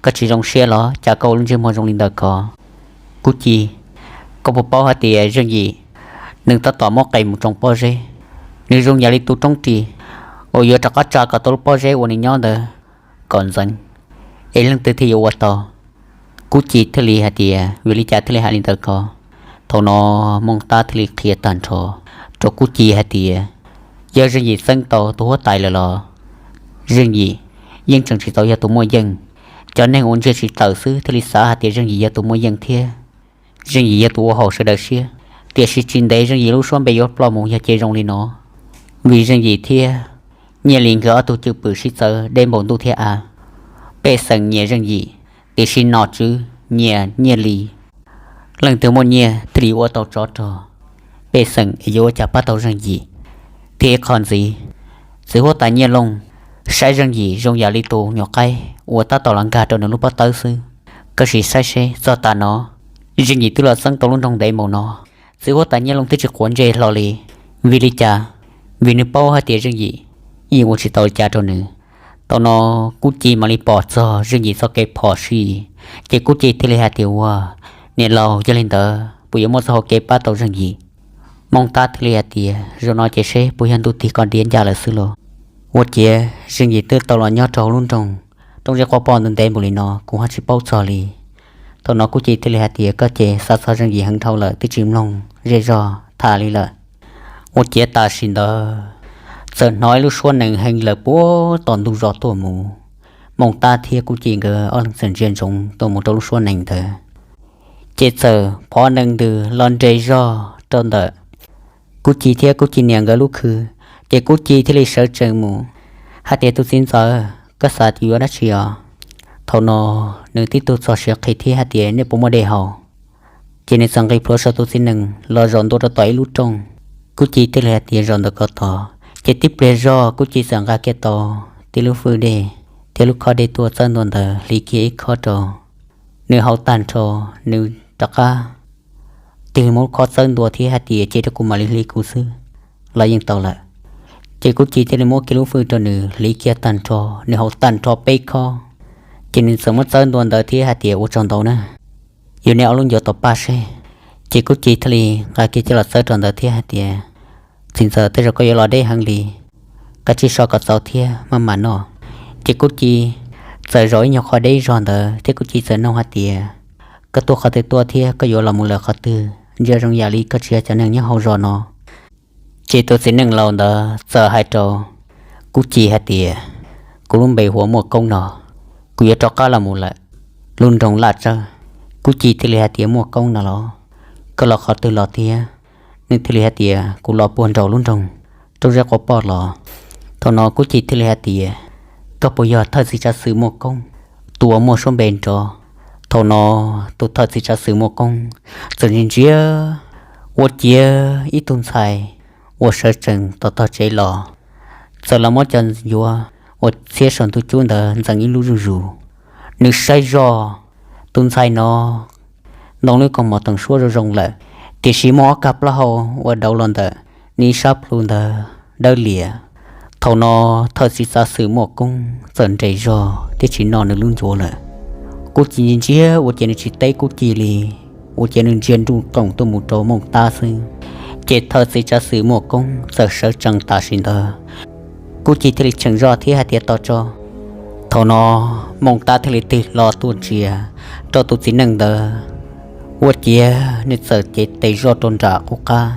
koj tsis zoo siab los cas koj ua lub ntsej muag zoo li ntawd ko? Kuj Ci, koj puas paub hais tias Zeej Yim nws tab tom muab qes mus tsoo pob zeb, nws zoo yam li tus roob ris uas yuav rov qab tsa kom tau lub pob zeb uas nws nyob ntawd kom ntxeev, es leej twg thiaj yuav ua tau? Kuj Ci thiaj li hais tias, vim li cas thiaj li hais li ntawd ko? Thaum no Mooj Tab thiaj li qhia tag nrho rau Kuj Ci hais tias, yog Zeej Yim txeeb tau tus huab tais lawm los Zeej Yim yeej tseem tsis tau yog tus muaj yeej. Cov neeg uas ntsia tsis tawm xwb thiaj li xav hais tias Zeej Yim yog tus muaj yeej thiab Zeej Yim yog tus ua haum sawv daws siab, tiam sis tsis ntev Zeej Yim lub suab npe yuav ploj mus yog ces zoo li no. Vim Zeej Yim thiab Nyiaj Lis nkawd ob tug cwj pwm sib txawv deb npaum ntuj thiab av. Pej xeem nyiam Zeej Yim, tiam sis nom tswv nyiam Nyiaj Lis. Leej twg muaj nyiaj thiaj li ua tau tsov rog, pej xeem es yuav ua cas pab tau Zeej Yim. Thiab ib qho ntxiv, txiv huab tais Nyiaj Looj saib Zeej Yim zoo yam li tus nyuam qaib uas tab tom los nkag rau nws lub pob tawb xwb. Koj sim saib seb txog tav no, Zeej Yim twb los txeeb tau lub nroog ntev npaum no, txiv huab tais Nyiaj Looj twb tsis quav ntsej hlo li. Vim li cas? Vim nws paub hais tias Zeej Yim yeej ua tsis tau li cas rau nws. Thaum no Kuj Ci mam li pom txog Zeej Yim txoj kev phom sij, ces Kuj Ci thiaj li hais tias, ua, niam laus, yog li ntawd puas yuav muaj txoj hau kev pab tau Zeej Yim? Mooj Tab thiaj li hais tias, zaum no ces seb puas yog ntuj tig koj diav ncaj lawm xwb los. Ua ciav Zeej Yim twb tau los nyob rau hauv lub nroog Roob Zeb Quav Poj ntev npaum li no kuv ho tsis paub txog li. Thaum no Kuj Ci thiaj li hais tias, koj ces xav txog Zeej Yim heev dhau lawm twb tsis mloog zej zog tham li lawm. Ua ciav tam sim ntawd txawm hnov ib lub suab nees heev lawm puag tom ntug zos tuaj mus. Mooj Tab thiab Kuj Ci nkawd ob leeg txawm ntsia ntsoov tuaj mus rau lub suab nees ntawd, ces txawm phov nees ntws los nres zog rau ntawm Kuj Ci thiab Kuj Ci niam nkawd lub khw. Ces Kuj Ci thiaj li sawv tsees mus hais tias, tus txiv ntxawm, koj xav yuav dab tsi os? Thaum no nws tib tug txog siav qhi thiab hais tias, nej puas muaj dej haus? Ces nws txawm nqis plhuav saum tus txiv nees los zaum ntua rau tom ib lub rooj. Kuj Ci thiaj li hais tias, zaum ntawm ko tod. Ces tib pliag zog Kuj Ci txawm nqa kiag tau tib lub fwj dej thiab lub khob dej tuaj txawb ntua ntawd hliv kiag ib khob rau. Nws haus tag nrho, nws rov qab tig muab lub khob txawb ntua thiab hais tias, cia rau kuv mam li hliv kuv xwb los yeej tau lawm. Ces Kuj Ci thiaj li muab kiag lub fwj rau nws hliv kiag tag nrho, nws haus tag nrho peb khob. Ces nws txawm muab txawb ntua ntawd thiab hais tias, ua tsaug ntau na, yuav nej ob lub ncuav tom paj seb. Ces Kuj Ci thiaj li nqa kiag coj los txawb rau ntawd thiab hais tias, txiv ntxawm, tej zaum koj yuav los deb heev li, kav tsij so kom txaus thiab maj mam noj. Ces Kuj Ci txawm zaum ib nyuag qho deb zog ntawd thiab Kuj Ci txawm nug hais tias, koj tuaj qhov twg tuaj thiab koj yuav los mus lawm qhov twg? Ntsia zoo yam li koj tsis yog cov neeg nyob hauv zos no. Ces tus txiv neej laus ntawd txawm hais rau Kuj Ci hais tias, kuv lub npe hu ua Muaj Koob no, kuv yuav rov qab los mus lawm lub nroog Laj Tsawb. Kuj Ci thiaj li hais tias, Muaj Koob no los? Koj los qhov twg los thiab? Nws thiaj li hais tias, kuv los puag nraum lub nroog Roob Zeb Quav Poj los. Thaum no Kuj Ci thiaj li hais tias, koj puas yog thawj txiv tsav xwm Muaj Koob, tus uas muaj suab npe nrov? Thaum no tus thawj txiv tsav xwm Muaj Koob txawm ntsia ntsia ua ciav ib tug ntxhais uas sawv tsees tom tog tsev los, txawm los muab cov ncuav uas txhiab saum ntug cub ntawd ntxeev ib lub zuj zus. Nws saib zoj, tus ntxhais no ntoo lub koog mom toom suab zoo zoo lawm, tiam sis muaj ob kab plaub hau uas dauv los ntawm nws ib sab plhu ntawd dawb lias. Thaum no thawj txiv tsav xwm Muaj Koob txawm nres zog thiab tsis noj nws lub ncuav lawm. Kub Ci ntsia ntsia ua ciav nws tsis teb Kub Ci li, ua ciav nws ntsia nruj nqoos tuaj mus rau Mooj Tab xwb. Ces thawj txiv tsav xwm Muaj Koob txawm sawv tsees tam sim ntawd. Kub Ci thiaj li cheem zoj thiab hais tias, Tos tso. Thaum no Mooj Tab thiaj li tig hlo tuaj ntsia rau tus txiv neej ntawd, ua ciav nws txawm cev tes zoj rau nram qub qab.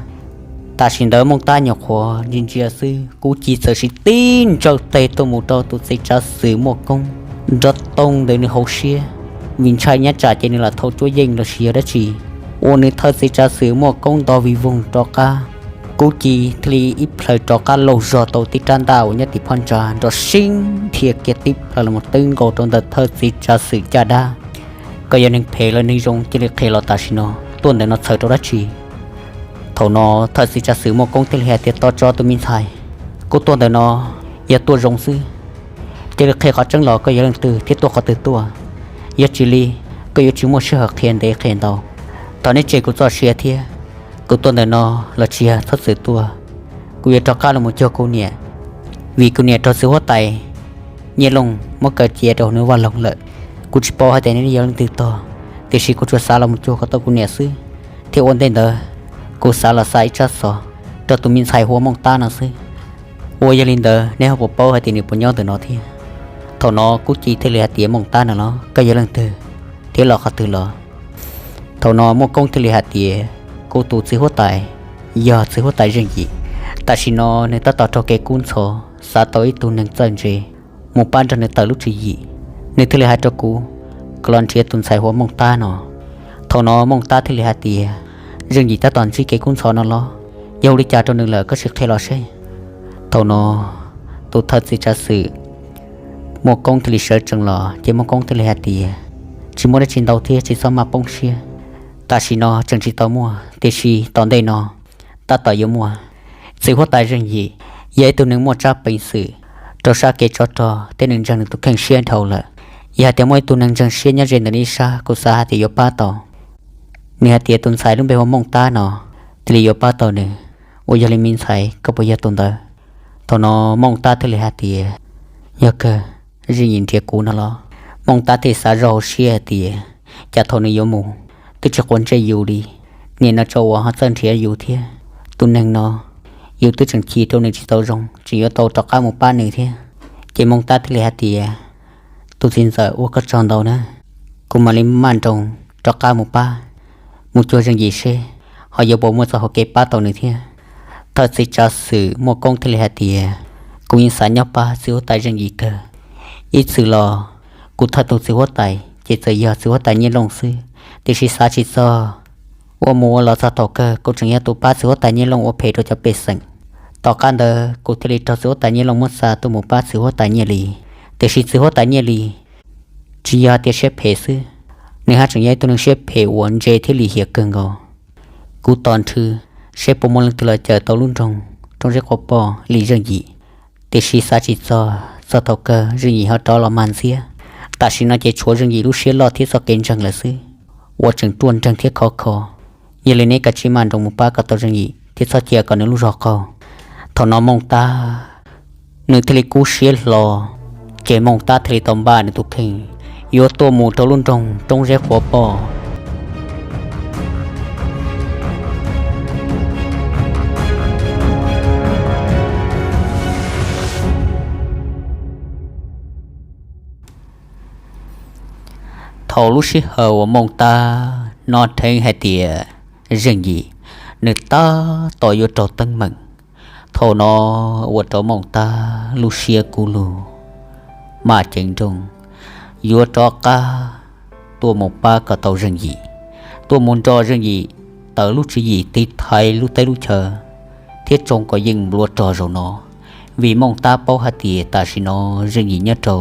Tam sim ntawd Mooj Tab nyuam qhuav ntsia ntsia xwb, Kub Ci txawm sim tib ntsawj tes tuaj mus rau tus txiv tsav xwm Muaj Koob nrov toog ntawm nws hauv siab, vim ntshai nyab tsam ces nws lam thau cuab yeej los sis yog dab tsi, ua nws thawj txiv tsav xwm Muaj Koob nto vij voog rov qab. Kub Ci thiaj li ib plhaws rov qab laug zog tau tib rab ntaj uas nyob tim phab ntsa nrov sib nrhia kiag tib plhaws los mus twb nkaus rau ntawm thawj txiv tsav xwm caj dab. Koj yog neeg phem los neeg zoo, cia li qhia los tam sim no, tuaj ntawm no txhawm rau dab tsi? Thaum no thawj txiv tsav xwm Muaj Koob thiaj li hais tias, Tos tso tus me ntxhais, kuv tuaj ntawm no yog tuaj zoo xwb. Cia li qhia qhov tseeb los, koj yog leej twg thiab tuaj qhov twg tuaj? Yog tsis li, koj yuav tsis muaj sij hawm qhia ntev qhia ntau. Thov neb tseg kuv txoj sia thiab. Kuv tuaj ntawm no los tsis yog txhob txwm tuaj, kuv yuav rov qab los mus cuag kuv niam, vim kuv niam raug txiv huab tais Nyiaj Looj muab kaw cia rau nws vaj loog lawm. Kuv tsis paub hais tias neb yog leej twg tog, tiam sis kuv tsuas xav los mus cuag kom tau kuv niam xwb, thiab ua ntej ntawd kuv xav los xa ib tsab xov rau tus me ntxhais hu ua Mooj Tab no xwb. Ua yog li ntawd neb ho puas paub hais tias nws puas nyob ntawm no thiab? Thaum no Kub Ci thiaj li hais tias, Mooj Tab no los koj yog leej twg thiab los qhov twg los? Thaum no Muaj Koob thiaj li hais tias, Kuv tus txiv huab tais yog txiv huab tais Zeej Yim. Tam sim no nws tab tom raug kev kub ntxhov xav tau ib tug neeg txawj ntse mus pab nrog nws tawm lub tswv yim. Nws thiaj li hais rau kuv kom los nrhiav tus ntxhais hu ua Mooj Tab no. Thaum no Mooj Tab thiaj li hais tias, Zeej Yim tab tom ntsib kev kub ntxhov no los? Yog ua li cas rau nws lawm, koj sim qhia los seb. Thaum no tus thawj txiv tsav xwm Muaj Koob thiaj li sawv tsees los, ces Muaj Koob thiaj li hais tias, Tsis muaj dab tsi ntau thiab, tsis txhob maj poob siab. Tam sim no tseem tsis tau muaj, tiam sis tom ntej no tab tom yuav muaj. Txiv huab tais Zeej Yim yog ib tug neeg muaj tsab peev xwm rau sab kev tsov rog thiab nws ntseeg nws tus kheej siab dhau lawm. Yog hais tias muaj ib tug neeg ntseeg siab nyob ze ntawm nws ib sab, kuv xav hais tias yuav pab tau. Nws hais tias tus ntxhais lub npe hu ua Mooj Tab no thiaj li yuav pab tau nws. Ua yog li me ntxhais, koj puas yog tus ntawd? Thaum no Mooj Tab thiaj li hais tias, Yog kawg, Zeej Yim nrhiav kuv no los? Mooj Tab thiaj xav zoj hauv siab hais tias, Cas thaum nws yuav mus twb tsis quav ntsej yus li, nim no tso uas ho txawj nrhiav yus thiab. Tus neeg no yus twb tseem chim rau nws tsis tau zoo, tseem yuav tau rov qab mus pab nws thiab. Ces Mooj Tab thiaj li hais tias, Tus txiv ntxawm, ua koj tsaug ntau na, kuv mam li maj nroos rov qab mus pab, mus cuag Zeej Yim seb ho yuav puas muaj txoj hau kev pab tau nws thiab. Thawj txiv tsav xwm Muaj Koob thiaj li hais tias, Kuv yeej xav nyob pab txiv huab tais Zeej Yim kawg. Ib txwm los kuv thawj tus txiv huab tais ces txawm yog txiv huab tais Nyiaj Looj xwb, tiam sis xav tsis txog, ua mus ua los txog thaum kawg kuv tseem yog tus pab txiv huab tais Nyiaj Looj ua phem rau cov pej xeem. Tom qab ntawd kuv thiaj li raug txiv huab tais Nyiaj Looj muab xa tuaj mus pab txiv huab tais Nyiaj Lis, tiam sis txiv huab tais Nyiaj Lis tsis yog hais tias siab phem xwb, nws haj tseem yog ib tug neeg siab phem uas ntse thiab lim hiam kawg nkaus. Kuv tos nrhw seb puas muaj leej twg los cawm tau lub nroog Roob Zeb Quav Poj li Zeej Yim, tiam sis xav tsis txog, txog thaum kawg Zeej Yim ho rov los mag ntxiab. Tam sim no ces tshuav Zeej Yim lub siab loj thiab txoj kev ntseeg lawm xwb, uas tseem ruaj nreeg thiab khov kho. Yog li neb kav tsij maj nroos mus pab kom tau Zeej Yim thiab txhob cia kom nws lub zog qaug. Thaum no Mooj Tab nws thiaj li kub siab hlo, ces Mooj Tab thiaj li tau npaj nws tus kheej yuav tuaj mus rau lub nroog Roob Zeb Quav Poj. Thaum lub sij hawm uas Mooj Tab hnov dheev hais tias Zeej Yim nws tab tom yuav raug teeb meem, thaum no ua rau Mooj Tab lub siab kub lug, maj ceev nrooj yuav rov qab tuaj mus pab kom tau Zeej Yim, tuaj mus nrog Zeej Yim tawm lub tswv yim tiv thaiv lub teb lub chaw thiab tsoo kom yeej nplua rog zaum no, vim Mooj Tab paub hais tias tam sim no Zeej Yim nyob rau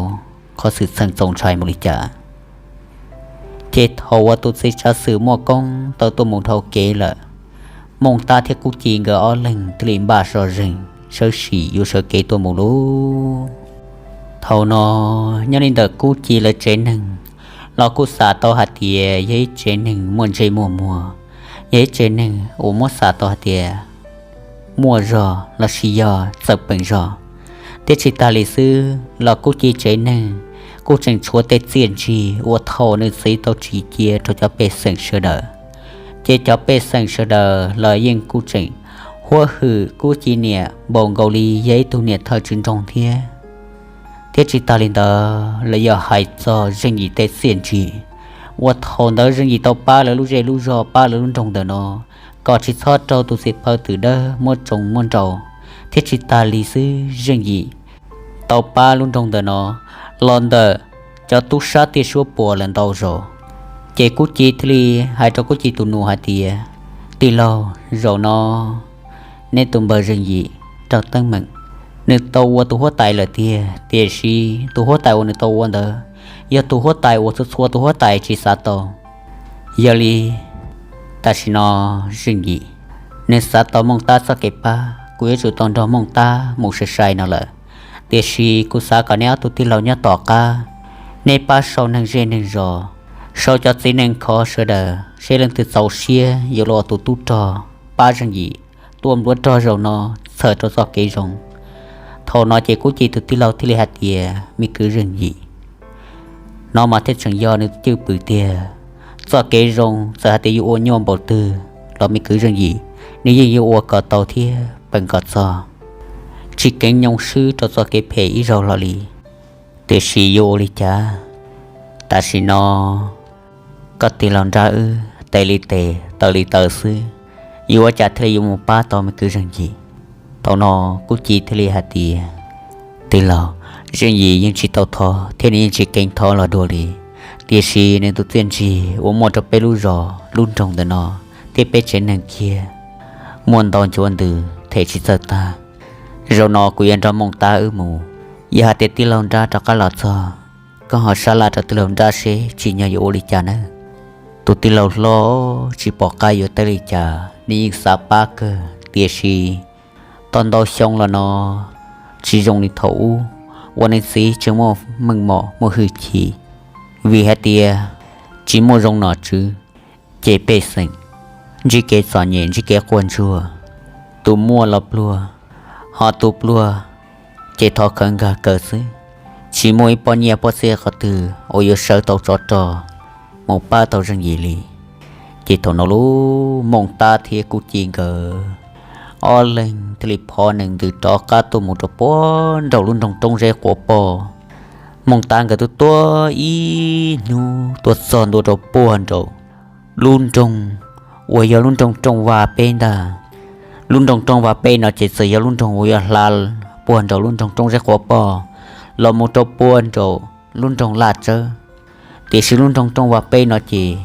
qhov xwm txheej txaus ntshai mus li cas. Ces thaum uas tus txiv tsav xwm Muaj Koob tau tuaj mus dhau kev lawm, Mooj Tab thiab Kub Ci nkawd ob leeg thiaj li npaj so zeeg sawv sim yuav sawv kev tuaj mus lauj. Thaum no nyob li ntawm Kub Ci lawv tsev neeg los kuj xav tau hais tias yog ib tsev neeg muaj ntsej muaj muag, yog ib tsev neeg uas muab xav tau hais tias muaj zog lossis yog txawm peem zog. Thiab tsis tas li xwb los Kub Ci tsev neeg kuj tseem tshuav tej txiaj ntsig uas thaum nws txiv tau tsim cia rau cov pej xeem sawv daws, ces cov pej xeem sawv daws los yeej kuj tseem huab hwm Kub Ci niam npaum nkaus li yog ib tug niam thawj tswj nroog thiab. Thiab tsis tas li ntawd los yog hais txog Zeej Yim tej txiaj ntsig uas thaum ntawd Zeej Yim tau pab lawv lub zej lub zog, pab lawv lub nroog ntawm no kom tsis txhob raug tus txiv pawg twm dawb muab tsoo muab nrau. Thiab tsis tas li xwb, Zeej Yim tau pab lub nroog ntawm no los ntawm cov tub sab tiaj suab puam lawm ntau zaus. Ces Kub Ci thiaj li hais rau Kub Ci tus nus hais tias, Tij laug, zaum no neb tus npawg Zeej Yim raug teeb meem, nws tau ua tus huab tais lawm tiag, tiam sis tus huab tais uas nws tau ua ntawd yog tus huab tais uas txhua txhua tus huab tais tsis xav tau. Yog li tam sim no Zeej Yim nws xav tau Mooj Tab txoj kev pab, kuv yuav tsum tau nrog Mooj Tab mus sai sai no lawm. Tiam sis kuv xav kom neb ob tug tij laug nyob tom qab, neb pab sau neeg zej neeg zos, sau cov txiv neej khov sawv daws seb leej twg txaus siab yuav los ua tus tub rog pab Zeej Yim tuaj npluav rog zaum no txhawm rau txoj kev zoo. Thaum no ces Kub Ci tus tij laug thiaj li hais tias, Me kwv Zeej Yim, no mas thiaj tseem yog nws cwj pwm tiag. Txoj kev zoo txawm hais tias yuav ua nyuaj npaum twg los me kwv Zeej Yim, nws yeej yuav ua kom tau thiab peem kom txog, tsis keev nyoo swb rau txoj kev phem ib zaug hlo li. Tiam sis yuav ua li cas, tam sim no koj tij laug nrab wb tes li tes taw li taw xwb, yuav ua cas thiaj li yuav mus pab tau me kwv Zeej Yim? Thaum no Kub Ci thiaj li hais tias, Tij laug, Zeej Yim yeej tsis tau thov thiab nws yeej tsis keev thov los dua li, tiam sis nws tus txiaj ntsig uas muaj rau peb lub zos lub nroog ntawm no thiab peb tsev neeg kiag muaj ntau ncuav ntws them tsis txawj tag. Zaum no kuv yuav nrog Mooj Tab wb mus, yog hais tias tij laug nrab rov qab los txog, koj ho sab laj rau tij laug nrab seb tsim nyog yuav ua li cas nawb. Tus tij laug hlob tsis pom qab yuav teb li cas, nws yeej xav pab kawg, tiam sis tau ntau xyoo los no tsis zoo li thaum ub uas nws txiv tseem muaj meej mom muaj hwj chim, vim hais tias tsis muaj zoo nom tswv, ces pej xeem ntsib kev txom nyem ntsib kev quaj ntsuag, tus muaj los pluag, ho tus pluag ces thov khawv nkag kaw xwb, tsis muaj ib pob nyiaj pob txiaj qhov twg uas yuav sawv tau tsov rog mus pab tau Zeej Yim li. Ces thaum no lub Mooj Tab thiab Kub Ci nkawd ob leeg thiaj li phov nees ntws rov qab tuaj mus rau puag nraum lub nroog Roob Zeb Quav Poj. Mooj Tab nkawd tuaj tuaj ib hnub tuaj txog ntua rau puag nraum lub nroog uas yog lub nroog Rooj Vaj Peb ntag. Lub nroog Rooj Vaj Peb no ces txawm yog lub nroog uas yog hla puag nraum lub nroog Roob Zeb Quav Poj los mus rau puag nraum lub nroog Laj Tsawb. Tiam sis lub nroog Rooj Vaj Peb no ces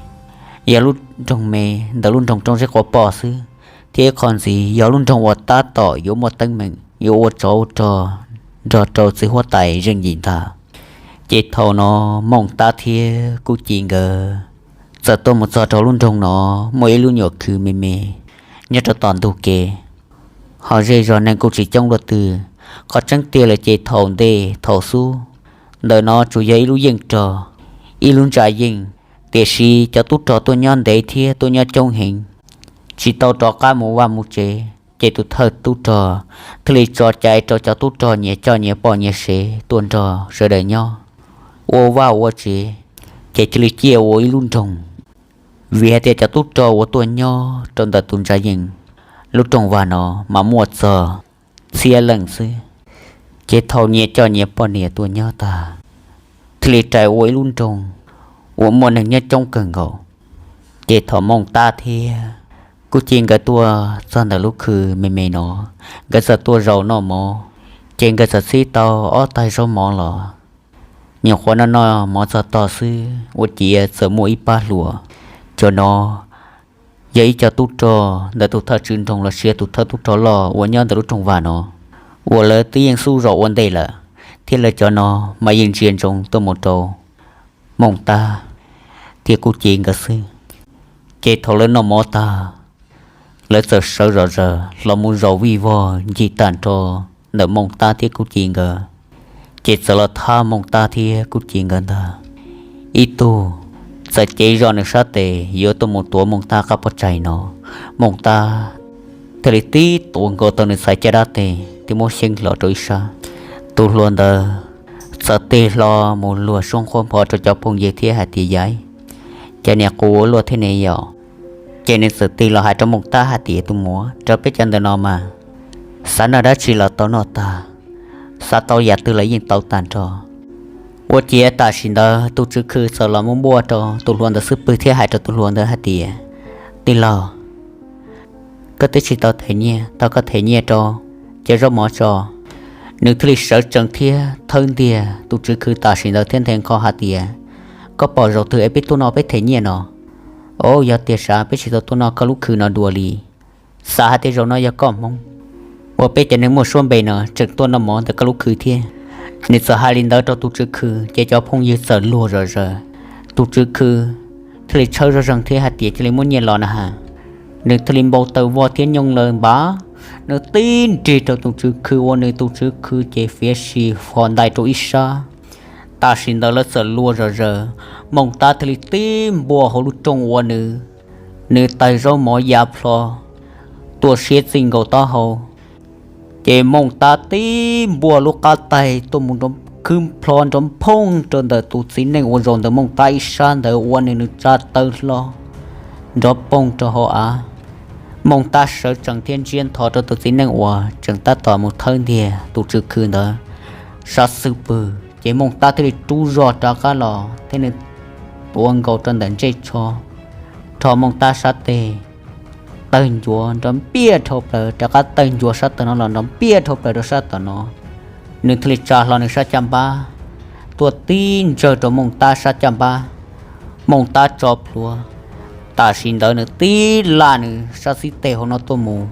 yog lub nroog me ntawm lub nroog Roob Zeb Quav Poj xwb, thiab ib qho ntxiv yog lub nroog uas tab tom yuav muaj teeb meem yuav ua tsov ua rog nrog rau txiv huab tais Zeej Yim ntag. Ces thaum no Mooj Tab thiab Kub Ci nkawd txawm tuaj mus txog rau lub nroog no, muaj ib lub nyuam khw me me nyob rau tom ntug kev, ho zej zog neeg kuj tsis coob dua twg. Qhov tseeb tiag lawm ces thaum ntej thaum xub ntawm no tsuas yog ib lub yeej rog, ib lub ntsa yeej, tiam sis cov tub rog tuaj nyob ntev thiab tuaj nyob coob heev, tsis tau rov qab mus vaj mus tsev, ces tus thawj tub rog thiaj li tso cai rau cov tub rog nyias coj nyias poj nyias sev tuaj nrog sawv daws nyob ua vaj ua tsev, ces thiaj li ciaj ua ib lub nroog. Vim hais tias cov tub rog uas tuaj nyob rau ntawm tus ntsa yeej lub rooj vag no mas muaj txog txhiab leej xwb, ces thaum nyias coj nyias poj niam tuaj nyob tag, thiaj li rais ua ib lub nroog uas muaj neeg nyob coob kawg nkaus. Ces thaum Mooj Tab thiab Kub Ci nkawd tuaj txog ntawm lub khw me me no, nkawd txawm tuaj zaum noj mov, ces nkawd txawm txhib tau ob taig zaub mov los. Nyuam qhuav noj noj mov txog tog xwb ua ciav txawm muaj ib pab hluas, cov no yog ib co tub rog ntawm tus thawj tswv nroog los sis tus thawj tub rog loj uas nyob ntawm lub rooj vag no, uas lawv twb yeej xub zos ua ntej lawm, thiab lawv cov no mas yeej ntsia ntsoov tuaj mus rau Mooj Tab thiab Kub Ci nkawd xwb. Ces thaum lawv noj mov tag, lawv txawm sawv zom zaws los mus zaum vij vog ncig tag nrho ntawm Mooj Tab thiab Kub Ci nkawd. Ces txawm los thab Mooj Tab thiab Kub Ci nkawd ntag. Ib tug txawm cev zog nws sab tes yuav tuaj mus tuav Mooj Tab qab pob tsaig no, Mooj Tab thiaj li tib tuav nkaus tau nws txhais caj dab tes thiab muab xyeeb hlo rau ib sab. Tus hluas ntawd txawm tig hlo mus luag suab nqhuab npho rau cov phooj ywg thiab hais tias, Yaiv, cas niam qus ua luaj thiab ne yom? Ces nws txawm tig los hais rau Mooj Tab hais tias, Tus muam, rau peb cov ntawm no mas xav noj dab tsi los tau noj tag, xav tau yam twg los yeej tau tag nrho. Ua ciav tam sim ntawd tus tswv khw txawm los muab npuaj rau tus hluas ntawd xub pwg thiab hais rau tus hluas ntawd hais tias, Tij laug, koj twb tsis tau them nyiaj, tau koj them nyiaj rau cov zaub mov tso. Nws thiaj li sawv tsees thiab thawb ntiag tus tswv khw tam sim ntawd thiab nthe nqho hais tias, Koj pom zaum twg es peb tuaj no peb them nyiaj no? Au, yog tias xav peb tsis tau tuaj noj koj lub khw no dua li. Xav hais tias zaum no yog koj hmoob uas peb cov neeg muaj suab npe no tseem tuaj noj mov ntawm koj lub khw thiab. Nws txawm hais li ntawd rau tus tswv khw ces cov phooj ywg txawm luag zom zaws. Tus tswv khw thiaj li tshawb zoj zeeg thiab hais tias, Cia li muab nyiaj los na has. Nws thiaj li npau taws voj thiab nyooj lawm npab, nws tib nrig rau tus tswv khw ua nws tus tswv khw ces fiav sim fo ntais rau ib sab. Tam sim ntawd lawv txawm luag zom zaws, Mooj Tab thiaj li tib npuaj hauv lub rooj ua nws, nws tawg zaub mov ya plho, tuaj siab txij nkaus taub hau. Ces Mooj Tab tib npuaj lub qab taig tuaj mus nrov khwb plho nrov phooj rau ntawm tus txiv neej uas zaum ntawm Mooj Tab ib sab ntawd ua nws nws tsa taw hlo nrov poog rau hauv av. Mooj Tab sawv tsees thiab ntsiab ntho rau tus txiv neej uas tseem tab tom mus thawb ntiag tus tswv khw ntawd sab xub pwg, ces Mooj Tab thiaj li rub zog rov qab los thiab nws tuav nkaus rau ntawm ntsej tsho, rho Mooj Tab sab tes tawg ncuav nrov npiaj dhau plaws, rov qab tawg ncuav sab tawm no los nrov npiaj dhau plaws rau sab tom no. Nws thiaj li tsa hlo nws sab caj npab tuaj tib ntsawg rau Mooj Tab sab caj npab. Mooj Tab tso plhuav, tam sim ntawd nws tib laj nws sab xib teg hauv no tuaj mus.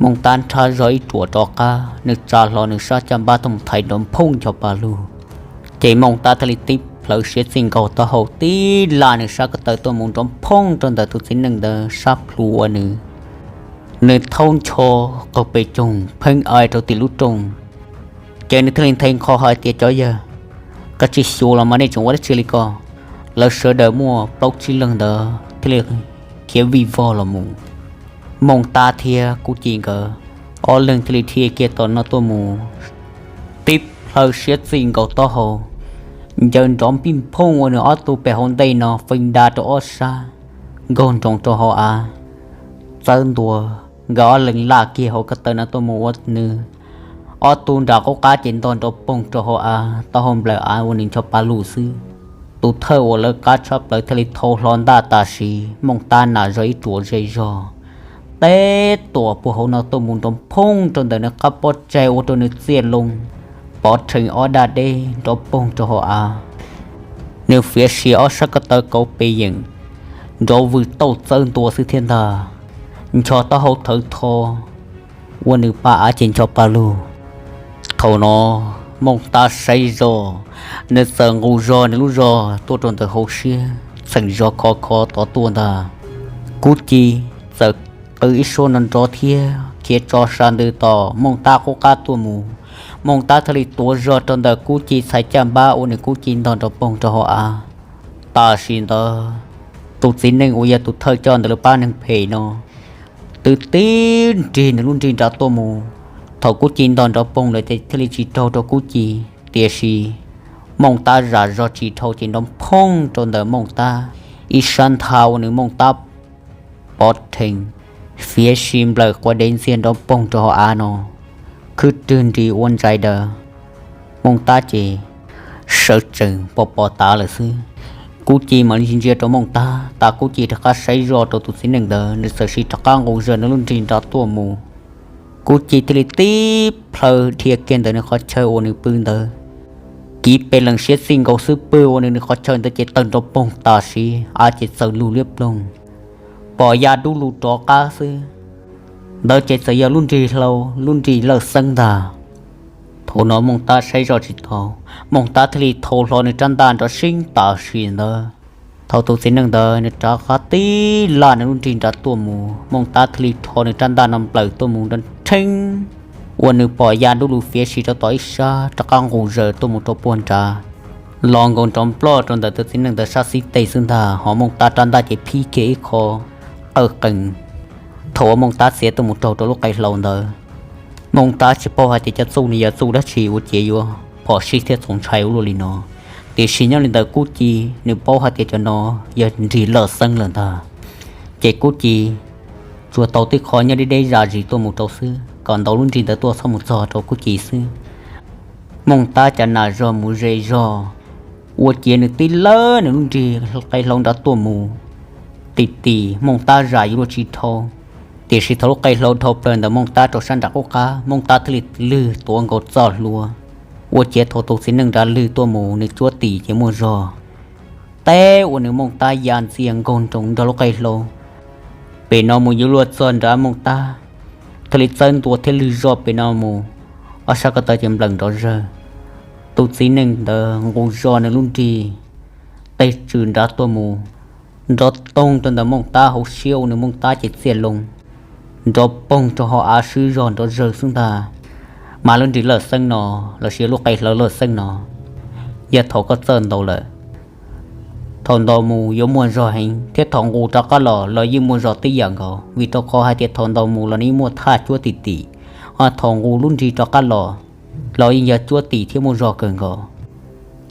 Mooj Tab nrhab zog ib ruam rov qab, nws tsa hlo nws sab caj npab tuaj mus thaiv nrov phooj ncho pa lug. Ces Mooj Tab thiaj li tib plhawv siab txij nkaus taub hau tib laj nws sab ko taw tuaj mus nrov phooj rau ntawm tus txiv neej ntawd sab plhu ua nws, nws thaub ncho qaug pes coog pheej ai rau tim lub rooj. Ces nws thiaj li nthe nqho hais tias, Cov yawg, koj tsis xyuas los mas nej tseem ua dab tsi li ko? Lawv sawv daws muaj plaub tsib leeg ntawd thiaj li khiav vij vog los mus. Mooj Tab thiab Kub Ci nkawd ob leeg thiaj li dhia kiag tom no tuaj mus, tib plhaw siab txij nkaus taub hau, ncaws nrov npij nphooj ua nws ob tug pem hauv ntej no feej da rau ob sab, nkaug nroos rau hauv av. Txawb ntua, nkawd ob leeg laj kiag hauv ko taw no tuaj mus ua nws ob tug nram qub qab ces ntog nrov poog rau hauv av, taub hau nplawm av ua nws ncho pa lug xwb. Tus thawj uas lawv qab tshab plaws thiaj li thau hlo ntaj tam sim, Mooj Tab nas zog ib ruam zej zog, teb tuam puag hauv no tuaj mus nrov phooj rau ntawm nws qab pob tsaig ua rau nws txiaj loo pov rhees ob daj deb nrov poog rau hauv av. Nws fiav sim ob sab ko taw kauv pes yeem, nrov vwm tauj txawb ntua xwb thiab ntag, ncho taub hau thawv tho ua nws pa av ces ncho pa lug. Thaum no Mooj Tab saib zog, nws txawm nqus zog nws lub zog tuaj rau ntawm hauv siab txheem zog khov khov tod tuaj ntag. Kub Ci txawm qw ib suab nrov nrov thiab khiav tso sa ntws tom Mooj Tab qub qab tuaj mus. Mooj Tab thiaj li tuav zog rau ntawm Kub Ci txhais caj npab ua nws Kub Ci ntog nrov poog rau hauv av. Tam sim ntawd tus txiv neej uas yog tus thawj coj ntawm lawv pab neeg phem no twb tib nrig nws lub nrig nrad tuaj mus. Thaum Kub Ci ntog nrov poog lawm ces thiaj li tsis raug rau Kub Ci, tiam sis Mooj Tab zam zog tsis dhau ces nrov phooj rau ntawm Mooj Tab ib sab ntha ua nws Mooj Tab pov rhees, fiav sim nplawm quav dev ntxiag nrov poog rau hauv av no, khwb rwg nris ua ntsais daws. Mooj Tab ces sawv tsees pom pom tav lawm xwb. Kub Ci mam li ntsia rau Mooj Tab tas, Kub Ci rov qab saib zog rau tus txiv neej ntawd, nws txawm sim rov qab nqus zog nws lub nrig nrad tuaj mus. Kub Ci thiaj li tib plhaw dhia kiag ntawm nws qhov chaw uas nws pw ntawd, kiv pes lees siab txij nkaus xwb pw ua nws nws qhov chaw ntawd ces tawg nrov poog tam sim, av ces txawm lug liab ploog, pom ya dub lug rov qab xwb. Ntawd ces txawm yog lub nrig hlau, lub nrig lawj xeeb ntag. Thaum no Mooj Tab saib zoj tsis tau, Mooj Tab thiaj li thau hlo nws rab ntaj nrov seeb tam sim ntawd. Thaum tus txiv neej ntawd nws rov qab tib laj nws lub nrig nrad tuaj mus, Mooj Tab thiaj li rho nws rab ntaj no nplawm tuaj mus nrov rheeb, ua nws pom ya dub lug fiav sim rau tom ib sab rov qab nqus zaws tuaj mus rau puag nrad, los nkaus nrov nploj rau ntawm tus txiv neej ntawd sab xib teg xwb ntag, ho Mooj Tab rab ntaj ces phib kiag ib qho qawj qees. Thaum uas Mooj Tab txiav tuaj mus raug rau lub qe hlau ntawd, Mooj Tab tsis paub hais tias cov txuj no yog txuj dab tsi ua ciav yuav phom sij thiab txaus ntshai ua luaj li no. Tiam sis nyob li ntawd Kub Ci nws paub hais tias cov no yog nrig lawj xeeb lawm ntag. Ces Kub Ci tsuas tau tej qho nyob deb deb zam zis tuaj mus rau xwb, kom ntaus lub nrig ntawd tuaj txhob mus txog rau Kub Ci xwb. Mooj Tab cas nas zog mus ze zog, ua ciav nws tib lawb nws lub nrig qe hlau nrad tuaj mus, tim tim Mooj Tab zam yuav luag tsis dhau. Tiam sis thaum lub qe hlau dhau plaws ntawm Mooj Tab rau sab nram qub qab, Mooj Tab thiaj li lwg tuav nkaus txoj hlua, ua ciav thaum tus txiv neej nrad lwg tuaj mus nws cuab tim ces muaj zog, teb ua nws Mooj Tab ya ntxias nkaug nroos nrog lub qe hlau. Pem no mus yuav luag txog nrad Mooj Tab thiaj li txawb ntua thiab lwg zog pem no mus, ob sab ko taw ces nplawm nrov zawg. Tus txiv neej ntawd nqus zog nws lub nrig, tej tswm nrad tuaj mus, nrov toog rau ntawm Mooj Tab hauv siab ua nws Mooj Tab ces txiaj loo, nrov poog rau hauv av swb zog nrov zawg xwb ntag. Mas lub nrig lawj xeeb no, lossis lub qe hlau lawj xeeb no, yog thaum koj txawj ntaus lawm, thaum ntaus mus yuav muaj zog heev, thiab thaum nqus rov qab los los yeej muaj zog tib yam nkaus, vim rau qhov hais tias thaum ntaus mus los nws yeej muaj thaj cuab tim tim, ho thaum nqus lub nrig rov qab los los yeej yog cuab tim thiab muaj zog kawg nkaus.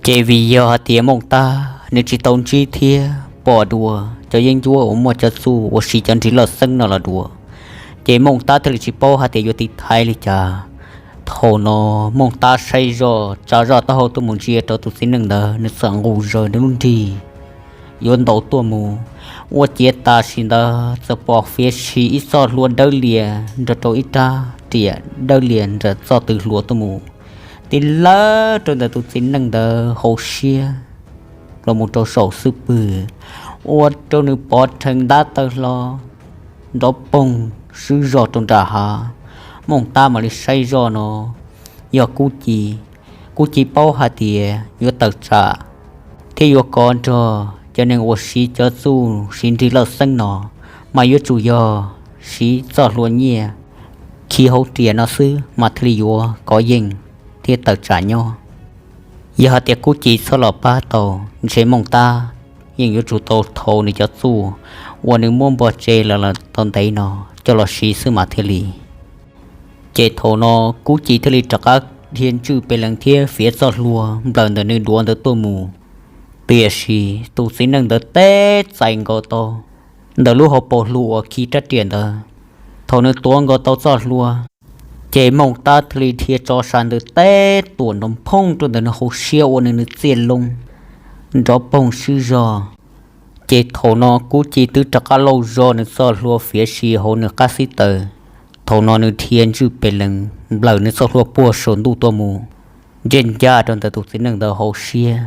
Ces vim yog hais tias Mooj Tab nws tsis tau ntsib thiab pom dua cov yeeb ncuab uas muaj cov txuj uas siv cov nrig lawj xeeb no los dua, ces Mooj Tab thiaj li tsis paub hais tias yuav tiv thaiv li cas. Thaum no Mooj Tab saib zoj tsa zoj taub hau tuaj mus ntsia rau tus txiv neej ntawd, nws txawm nqus zog nws lub nrig yuav ntaus tuaj mus, ua ciav tam sim ntawd txawm pom fiav si ib txoj hlua dawb lias nrog rau ib rab riam dawb lias nram txoj tw hlua tuaj mus, tib lawb rau ntawm tus txiv neej ntawd hauv siab los mus rau saum xub pwg, ua rau nws pov rhees ntab taw hlo, nrov poog swb zog rau nram hav. Mooj Tab mam li saib zoj no yog Kub Ci. Kub Ci paub hais tias yuav tawm tsam thiab yuav kov nrog cov neeg uas siv cov txuj siv nrig lawj xeeb no, mas yuav tsum yog siv txoj hlua nyiaj khi hauv riam no xwb mas thiaj li yuav kov yeej thiab tawm tsam nyob. Yog hais tias Kub Ci txhob los pab tau, ntshe Mooj Tab yeej yuav tsum tau thau nws cov txuj uas nws muab npog tseg lawm tau ntev no coj los siv xwb mas thiaj li. Ces thaum no Kub Ci thiaj li rov qab dhia ntswj pes lees thiab fiav txoj hlua nplawm ntawm nws duav ntawd tuaj mus. Tiam sis tus txiv neej ntawd teb txais nkaus tau ntawm lub hauv paus hlua uas khi rab riam ntawd. Thaum nws tuav nkaus tau txoj hlua, ces Mooj Tab thiaj li dhia tso sas ntws teb tuam nrov phooj rau ntawm nws hauv siab ua nws nws txiaj loo, nrov poog swb zog. Ces thaum no Kub Ci twb rov qab lauj zog nws txoj hlua fiav si hauv nws qab xib taws. Thaum no nws dhia ntswj pes lees nplawm nws txoj hlua puag saum ntuj tuaj mus, ntsej ncaj rau ntawm tus txiv neej ntawd hauv siab.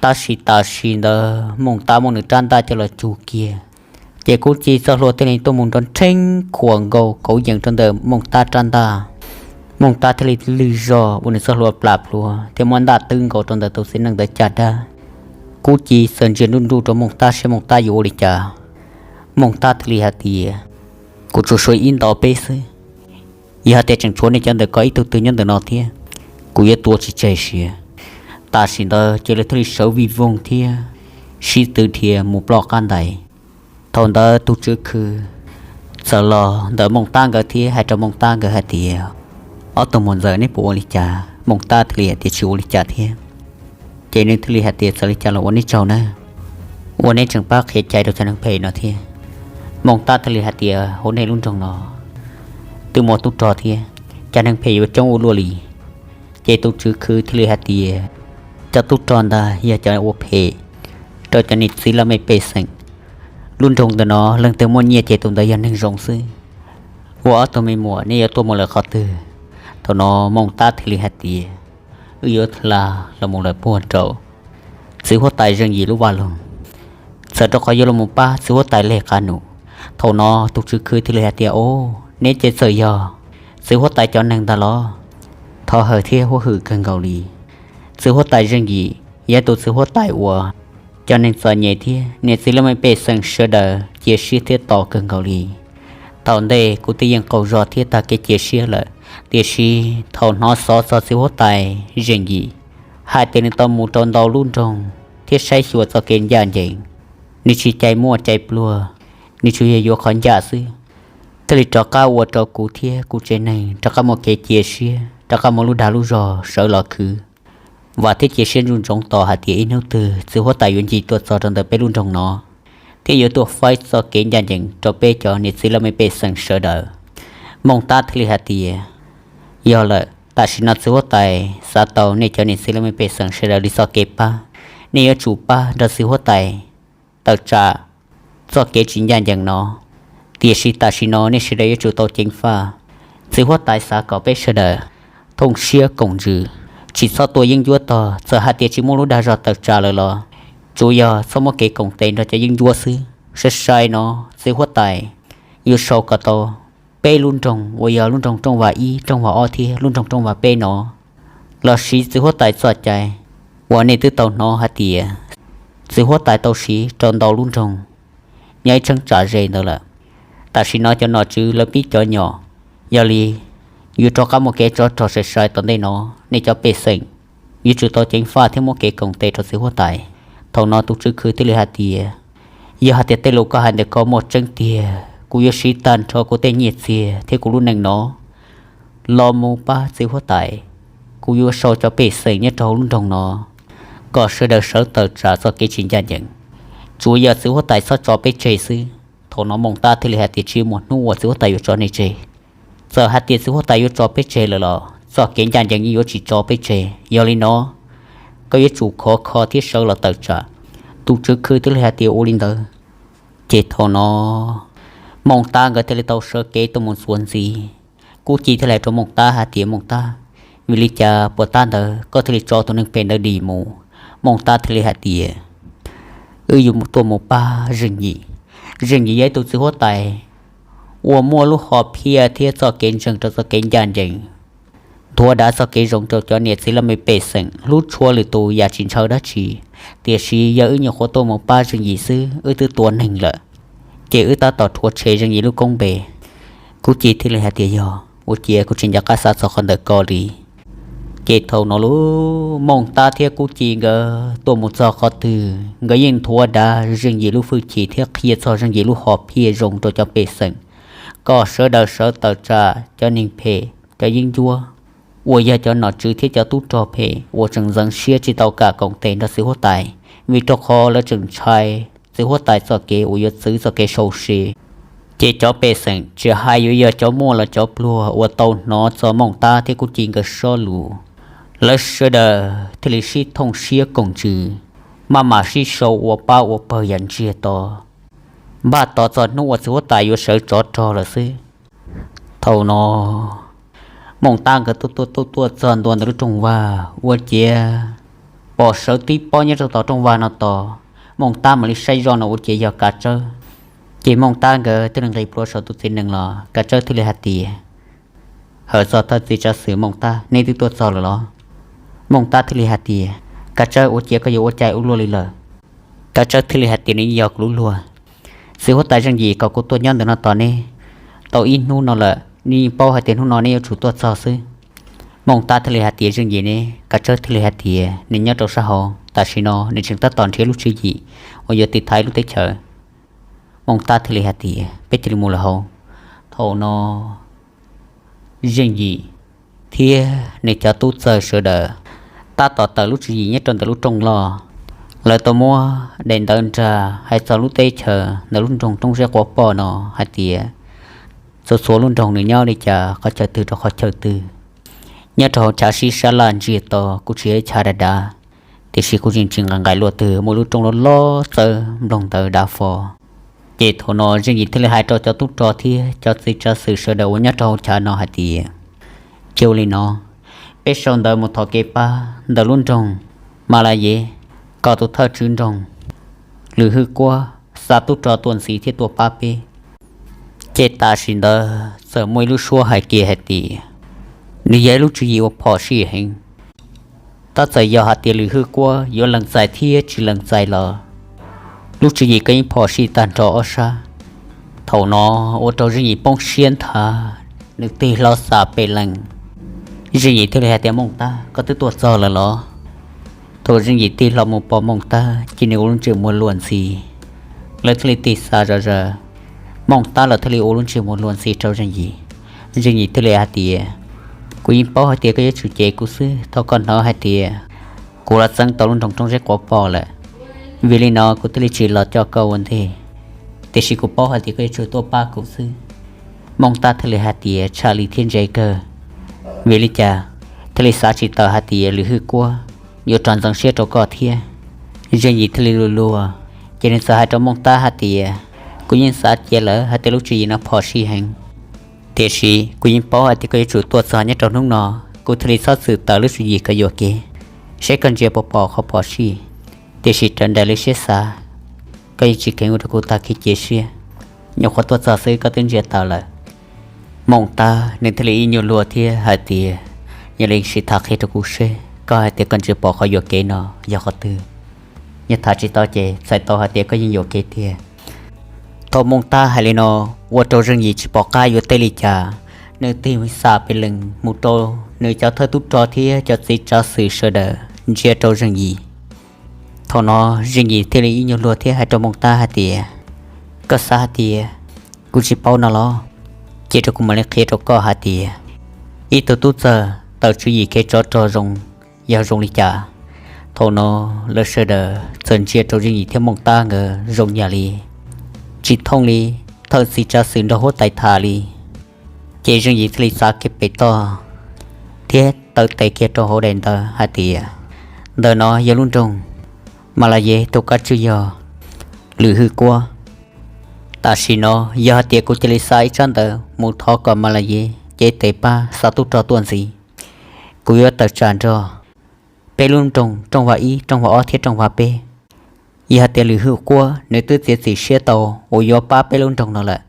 Tab sis tam sim ntawd Mooj Tab muab nws rab ntaj coj los cug kiag, ces Kub Ci txoj hlua thiaj li tuaj mus nrov nrheeb khuam nkaus kauv yees rau ntawm Mooj Tab rab ntaj. Mooj Tab thiaj li lwj zog ua nws txoj hlua plam plhuav thiab muab ntaj twb nkaus rau ntawm tus txiv neej ntawd caj dab. Kub Ci txawm ntsia nruj nruj rau Mooj Tab saib Mooj Tab yuav ua li cas. Mooj Tab thiaj li hais tias, kuv tsuas suav ib nto peb xwb. Yog hais tias tseem tshuav nej cov ntawm ko ib tug twg nyob ntawm no thiab, kuv yuav tua tsis tseg siav. Tam sim ntawd ces lawv thiaj li sawv vij voog thiab sib tw dhia mus ploj qab ntais. Thaum ntawd tus tswv khw txawm los ntawm Mooj Tab nkawd thiab hais rau Mooj Tab nkawd hais tias, ob tug muam ntxawm, neb puas ua li cas? Mooj Tab thiaj li hais tias tsis ua li cas thiab. Ces nws thiaj li hais tias, txawm li cas los ua neb tsaug na, ua neb tseem pab qhia cai rau cov neeg phem no thiab. Mooj Tab thiaj li hais tias, hauv nej lub nroog no twb muaj tub rog thiab, cov neeg phem yuav coob ua luaj li. Ces tus tswv khw thiaj li hais tias, cov tub rog ntag yog cov ua phem rau cov niam txiv laj mej pej xeem. Lub nroog ntawm no leej twg muaj nyiaj ces tus ntawd yog neeg zoo xwb. Ua ob tug me muam, neb yuav tuaj mus lawm qhov twg? Thaum no Mooj Tab thiaj li hais tias, wb yuav hla los mus lawm puag nraum txiv huab tais Zeej Yim lub vaj loog. Txawm rau qhov yuav los mus pab txiv huab tais Leg Qab Num. Thaum no tus tswv khw thiaj li hais tias, o, neb ces txawm yog txiv huab tais cov neeg ntag los? Thov hawm thiab huab hwm kawg nkaus li. Txiv huab tais Zeej Yim yog tus txiv huab tais uas cov neeg txom nyem thiab niam txiv laj mej pej xeem sawv daws cia siab thiab tos kawg nkaus li. Thaum ntej kuv twb yeej qaug zog thiab tag kev cia siab lawm, tiam sis thaum hnov xov txog txiv huab tais Zeej Yim hais tias nws tau mus rau ntau lub nroog thiab saib xyuas txoj kev ncaj ncees, nws tsis cai muaj cai pluag, nws tsuas yog yuav qhov ncaj xwb, thiaj li rov qab ua rau kuv thiab kuv tsev neeg rov qab muaj kev cia siab, rov qab muaj lub dag lub zog sawv los khwv. vam thiab cia siab ntsoov ntsoov tos hais tias ib hnub twg txiv huab tais yuav ncig tuaj txog rau ntawm peb lub nroog no, thiab yuav tuaj faib txoj kev ncaj ncees rau peb cov niam txiv laj mej pej xeem sawv daws. Mooj Tab thiaj li hais tias, yog lawm, tam sim no txiv huab tais xav tau nej cov niam txiv laj mej pej xeem sawv daws li txoj kev pab, nej yuav tsum pab nrog txiv huab tais tawm tsam txoj kev tsis ncaj ncees no. Tiam sis tam sim no nej sawv daws yuav tsum tau ceev faj. Txiv huab tais xav kom peb sawv daws thooj siab koom ntsws, tsis txhob tuaj yeeb ncuab tog. Txawm hais tias tsis muaj lub dag zog tawm tsam lawm los tsuas yog txhob muab kev koom tes nrog cov yeeb ncuab xwb. Sai sai no txiv huab tais yuav sau kom tau peb lub nroog uas yog lub nroog Rooj Vam ib, Rooj Vam ob thiab lub nroog Rooj Vam peb no los siv txiv huab tais txoj cai uas nej twb tau hnov hais tias txiv huab tais tau siv rau ntau lub nroog nyob ib cheeb tsam ze ntawd lawm. Tam sim no cov nom tswv lawv pib cov nyom, yog li yuav rov qab muaj kev tsov rog sai sai tom ntej no. Nej cov pej xeem yuav tsum tau ceev faj thiab muab kev koom tes rau txiv huab tais. Thaum no tus tswv khw thiaj li hais tias, yog hais tias tej lus koj hais ntawm ko muaj tseeb tiag, kuv yuav siv tag nrho kuv tej nyiaj txiag thiab kuv lub neej no los mus pab txiv huab tais. Kuv yuav sau cov pej xeem nyob rau hauv lub nroog no kom sawv daws sawv tawm tsam txoj kev tsis ncaj ncees. Tsuas yog txiv huab tais txhob tso peb tseg xwb. Thaum no Mooj Tab thiaj li hais tias, tsis muaj hnub uas txiv huab tais yuav tso nej tseg. Txawm hais tias txiv huab tais yuav tso peb tseg lawm los txoj kev ncaj ncees yeej yuav tsis tso peb tseg. Yog li no koj yuav tsum khov kho thiab sawv los tawm tsam. Tus tswv khw thiaj li hais tias, ua li ntawd. Ces thaum no Mooj Tab nkawd thiaj li tau sawv kev tuaj mus txuas ntxiv. Kub Ci thiaj li hais rau Mooj Tab hais tias, Mooj Tab, vim li cas puas tab ntawd koj thiaj li tso tus neeg phem ntawd dim mus? Mooj Tab thiaj li hais tias, wb yuav tuaj mus pab Zeej Yim. Zeej Yim yog ib tug txiv huab tais uas muaj lub hom phiaj thiab txoj kev ntseeg rau txoj kev ncaj ncees, nthuav dav txoj kev zoo rau cov niam txiv laj mej pej xeem, hlub tshua lwm tus yam tsis ntshaw dab tsi. Tiam sis yog wb nyuam qhuav tuaj mus pab Zeej Yim xwb, wb twb tua neeg lawm, ces wb tab tom rhuav tshem Zeej Yim lub koob npe. Kub Ci thiaj li hais tias, yog ua ciav kuv tsis nco qab xav txog qhov ntawm ko li. Ces thaum no lub Mooj Tab thiab Kub Ci nkawd tuaj mus txog qhov twg, nkawd yeej nthuav dav Zeej Yim lub hwj chim thiab qhia txog Zeej Yim lub hom phiaj zoo rau cov pej xeem, kom sawv daws sawv tawm tsam cov neeg phem, cov yeeb ncuab uas yog cov nom tswv thiab cov tub rog phem uas tseem ntxeev siab tsis tau kam koom tes nrog txiv huab tais, vim rau qhov lawv tseem ntshai txiv huab tais txoj kev uas yuav txwv txoj kev sau se. Ces cov pej xeem tsis hais yuav yog cov muaj los cov pluag uas tau hnov txog Mooj Tab thiab Kub Ci nkawd sob lus, lawv sawv daws thiaj li sib thooj siab koom ntsws, maj mam sib sau ua pab ua pawg yam ntsiag to, npaj tos txog hnub uas txiv huab tais yuav sawv tsov rog lawm xwb. Thaum no Mooj Tab nkawd tuaj tuaj tuaj tuaj txog ntua ntawm lub rooj vag, ua ciav pom sawv tib pob nyob rau tom rooj vag no tos. Mooj Tab mam li saib zoj no ua ciav yog Kav Tsawb. Ces Mooj Tab nkawd thiaj li nqis plhuav saum tus txiv nees los, Kav Tsawb thiaj li hais tias, hawm txog thawj txiv tsav xwm Mooj Tab, neb twb tuaj txog lawm los? Mooj Tab thiaj li hais tias, Kav Tsawb, ua ciav koj yuav ua cas ua luaj li lawm? Kav Tsawb thiaj li hais tias, nws yog kuv lub luag. Txiv huab tais Zeej Yim kom kuv tuaj nyob ntawm no tos neb tau ib hnub no lawm, neb yeej paub hais tias hnub no neb yuav tsum tuaj txog xwb. Mooj Tab thiaj li hais tias, Zeej Yim ne? Kav Tsawb thiaj li hais tias, nws nyob rau sab hauv, tam sim no nws tseem tab tom nrhiav lub tswv yim uas yuav tiv thaiv lub teb chaws. Mooj Tab thiaj li hais tias, peb cia li mus lawm hauv. Thaum no Zeej Yim thiab nws cov tub txawg sawv daws tab tom tawm lub tswv yim nyob rau ntawm lub rooj loj. Lawv tau muab daim ntawv nrag hais txog lub teb chaws ntawm lub nroog Roob Zeb Quav Poj no hais tias, txhua txhua lub nroog nws nyob li cas, qhov chaw twg rau qhov chaw twg. Nyob rau hauv chav sib sab laj ntsiag to, kuj tsis yog ib chav dav dav, tiam sis kuj tsis tsis nqaim nqaim luaj twg, muaj lub rooj loj loj txawb nploog ntawv dav fo. Ces thaum no Zeej Yim thiaj li hais rau cov tub rog thiab cov txiv tsav xwm sawv daws uas nyob rau hauv chav no hais tias, cia ua li no, peb sau ntawv mus thov kev pab ntawm lub nroog Mas Las Yev, kom tus thawj tswv nroog Lwm Hwj Kuab xa tub rog tuaj ntxiv thiab tuaj pab peb. Ces tam sim ntawd txawm muaj ib lub suab hais kiag hais tias, nws yog ib lub tswv yim uas phom sij heev. Tab txawm yog hais tias Lwm Hwj Kuab yuav lees txais thiab tsis lees txais los lub tswv yim ko yeej phom sij tag nrho ob sab. Thaum no ua rau Zeej Yim poob siab nthav, nws tig hlo xam pem lees. Zeej Yim thiaj li hais tias, Mooj Tab, koj twb tuaj txog lawm los? Thaum Zeej Yim tig hlo mus pom Mooj Tab ces nws ua lub ntsej muag luag ntxhi. Lawv thiaj li tig xa zom zaws. Mooj Tab los thiaj li ua lub ntsej muag luag ntxhi rau Zeej Yim. Zeej Yim thiaj li hais tias, kuv yeej paub hais tias koj yuav tsum cem kuv xwb, thaum koj hnov hais tias Kuv los txeeb tau lub nroog Roob Zeb Quav Pom lawm, vim li no kuv thiaj li tsis los coj koj ua ntej, tiam sis kuv paub hais tias koj yuav tsum tuaj pab kuv xwb. Mooj Tab thiaj li hais tias tshaj li thiab ntse kawg, vim li cas thiaj li xav tsis tawm hais tias Lwm Hwj Kuab yuav rov ntxeev siab rau koj thiab. Zeej Yim thiaj li luag luag, ces nws txawm hais rau Mooj Tab hais tias, kuv yeej xav cia lawm hais tias lub tswv yim no phom sij heev, tiam sis kuv yeej paub hais tias koj yuav tsum tuaj txog nyob rau hnub no, kuv thiaj li txhob txwm tawm lub tswv yim kom yuam kev, saib koj ntsia puas pom qhov phom sij. Tiam sis raws nraim li siab xav, koj yeej tsis kheev ua rau kuv tag kev cia siab, nyuam qhuav tuaj txog xwb koj twb ntsia tawm lawm. Mooj Tab nws thiaj li ib nyuag luag thiab hais tias, yog li sim tham qhia rau kuv seb koj hais tias koj ntsia pom qhov yuam kev no yog qhov twg. Yog tham tsis tau ces txhais tau hais tias koj yeej yuam kev tiag. Thaum Mooj Tab hais li no, ua rau Zeej Yim tsis pom qab yuav teb li cas, nws tig xa pes lees mus rau nws cov thawj tub rog thiab cov txiv tsav xwm sawv daws ntsia rau Zeej Yim. Thaum no Zeej Yim thiaj li ib nyuag luag thiab hais rau Mooj Tab hais tias, koj xav hais tias kuv tsis paub no los? Cia rau kuv mam li qhia rau koj hais tias ib tug tub txawg tawm tswv yim kev tsov rog zoo yog zoo li cas. Thaum no lawv sawv daws txawm ntsia rau Zeej Yim thiab Mooj Tab nkawd zoo yam li tsis thooj li thawj txiv tsav xwm nrog huab tais tham li. Ces Zeej Yim thiaj li txav kiag pem toj thiab taw tes kiag rau hauv daim ntawv hais tias, ntawm no yog lub nroog Mas Las Yev tus kab tswj yog Lwm Hwj Kuab. Tam sim no yog hais tias kuv cia li xa ib tsab ntawv mus thov kom Mas Las Yev cev tes pab xa tub rog tuaj ntxiv, kuv yuav tawm tsam nrog peb lub nroog Rooj Vas Ib, Rooj Vas Ob thiab Rooj Vas Peb. Yog hais tias Lwm Hwj Kuab nws twb txiav txim siab tau uas yuav pab peb lub nroog no lawm,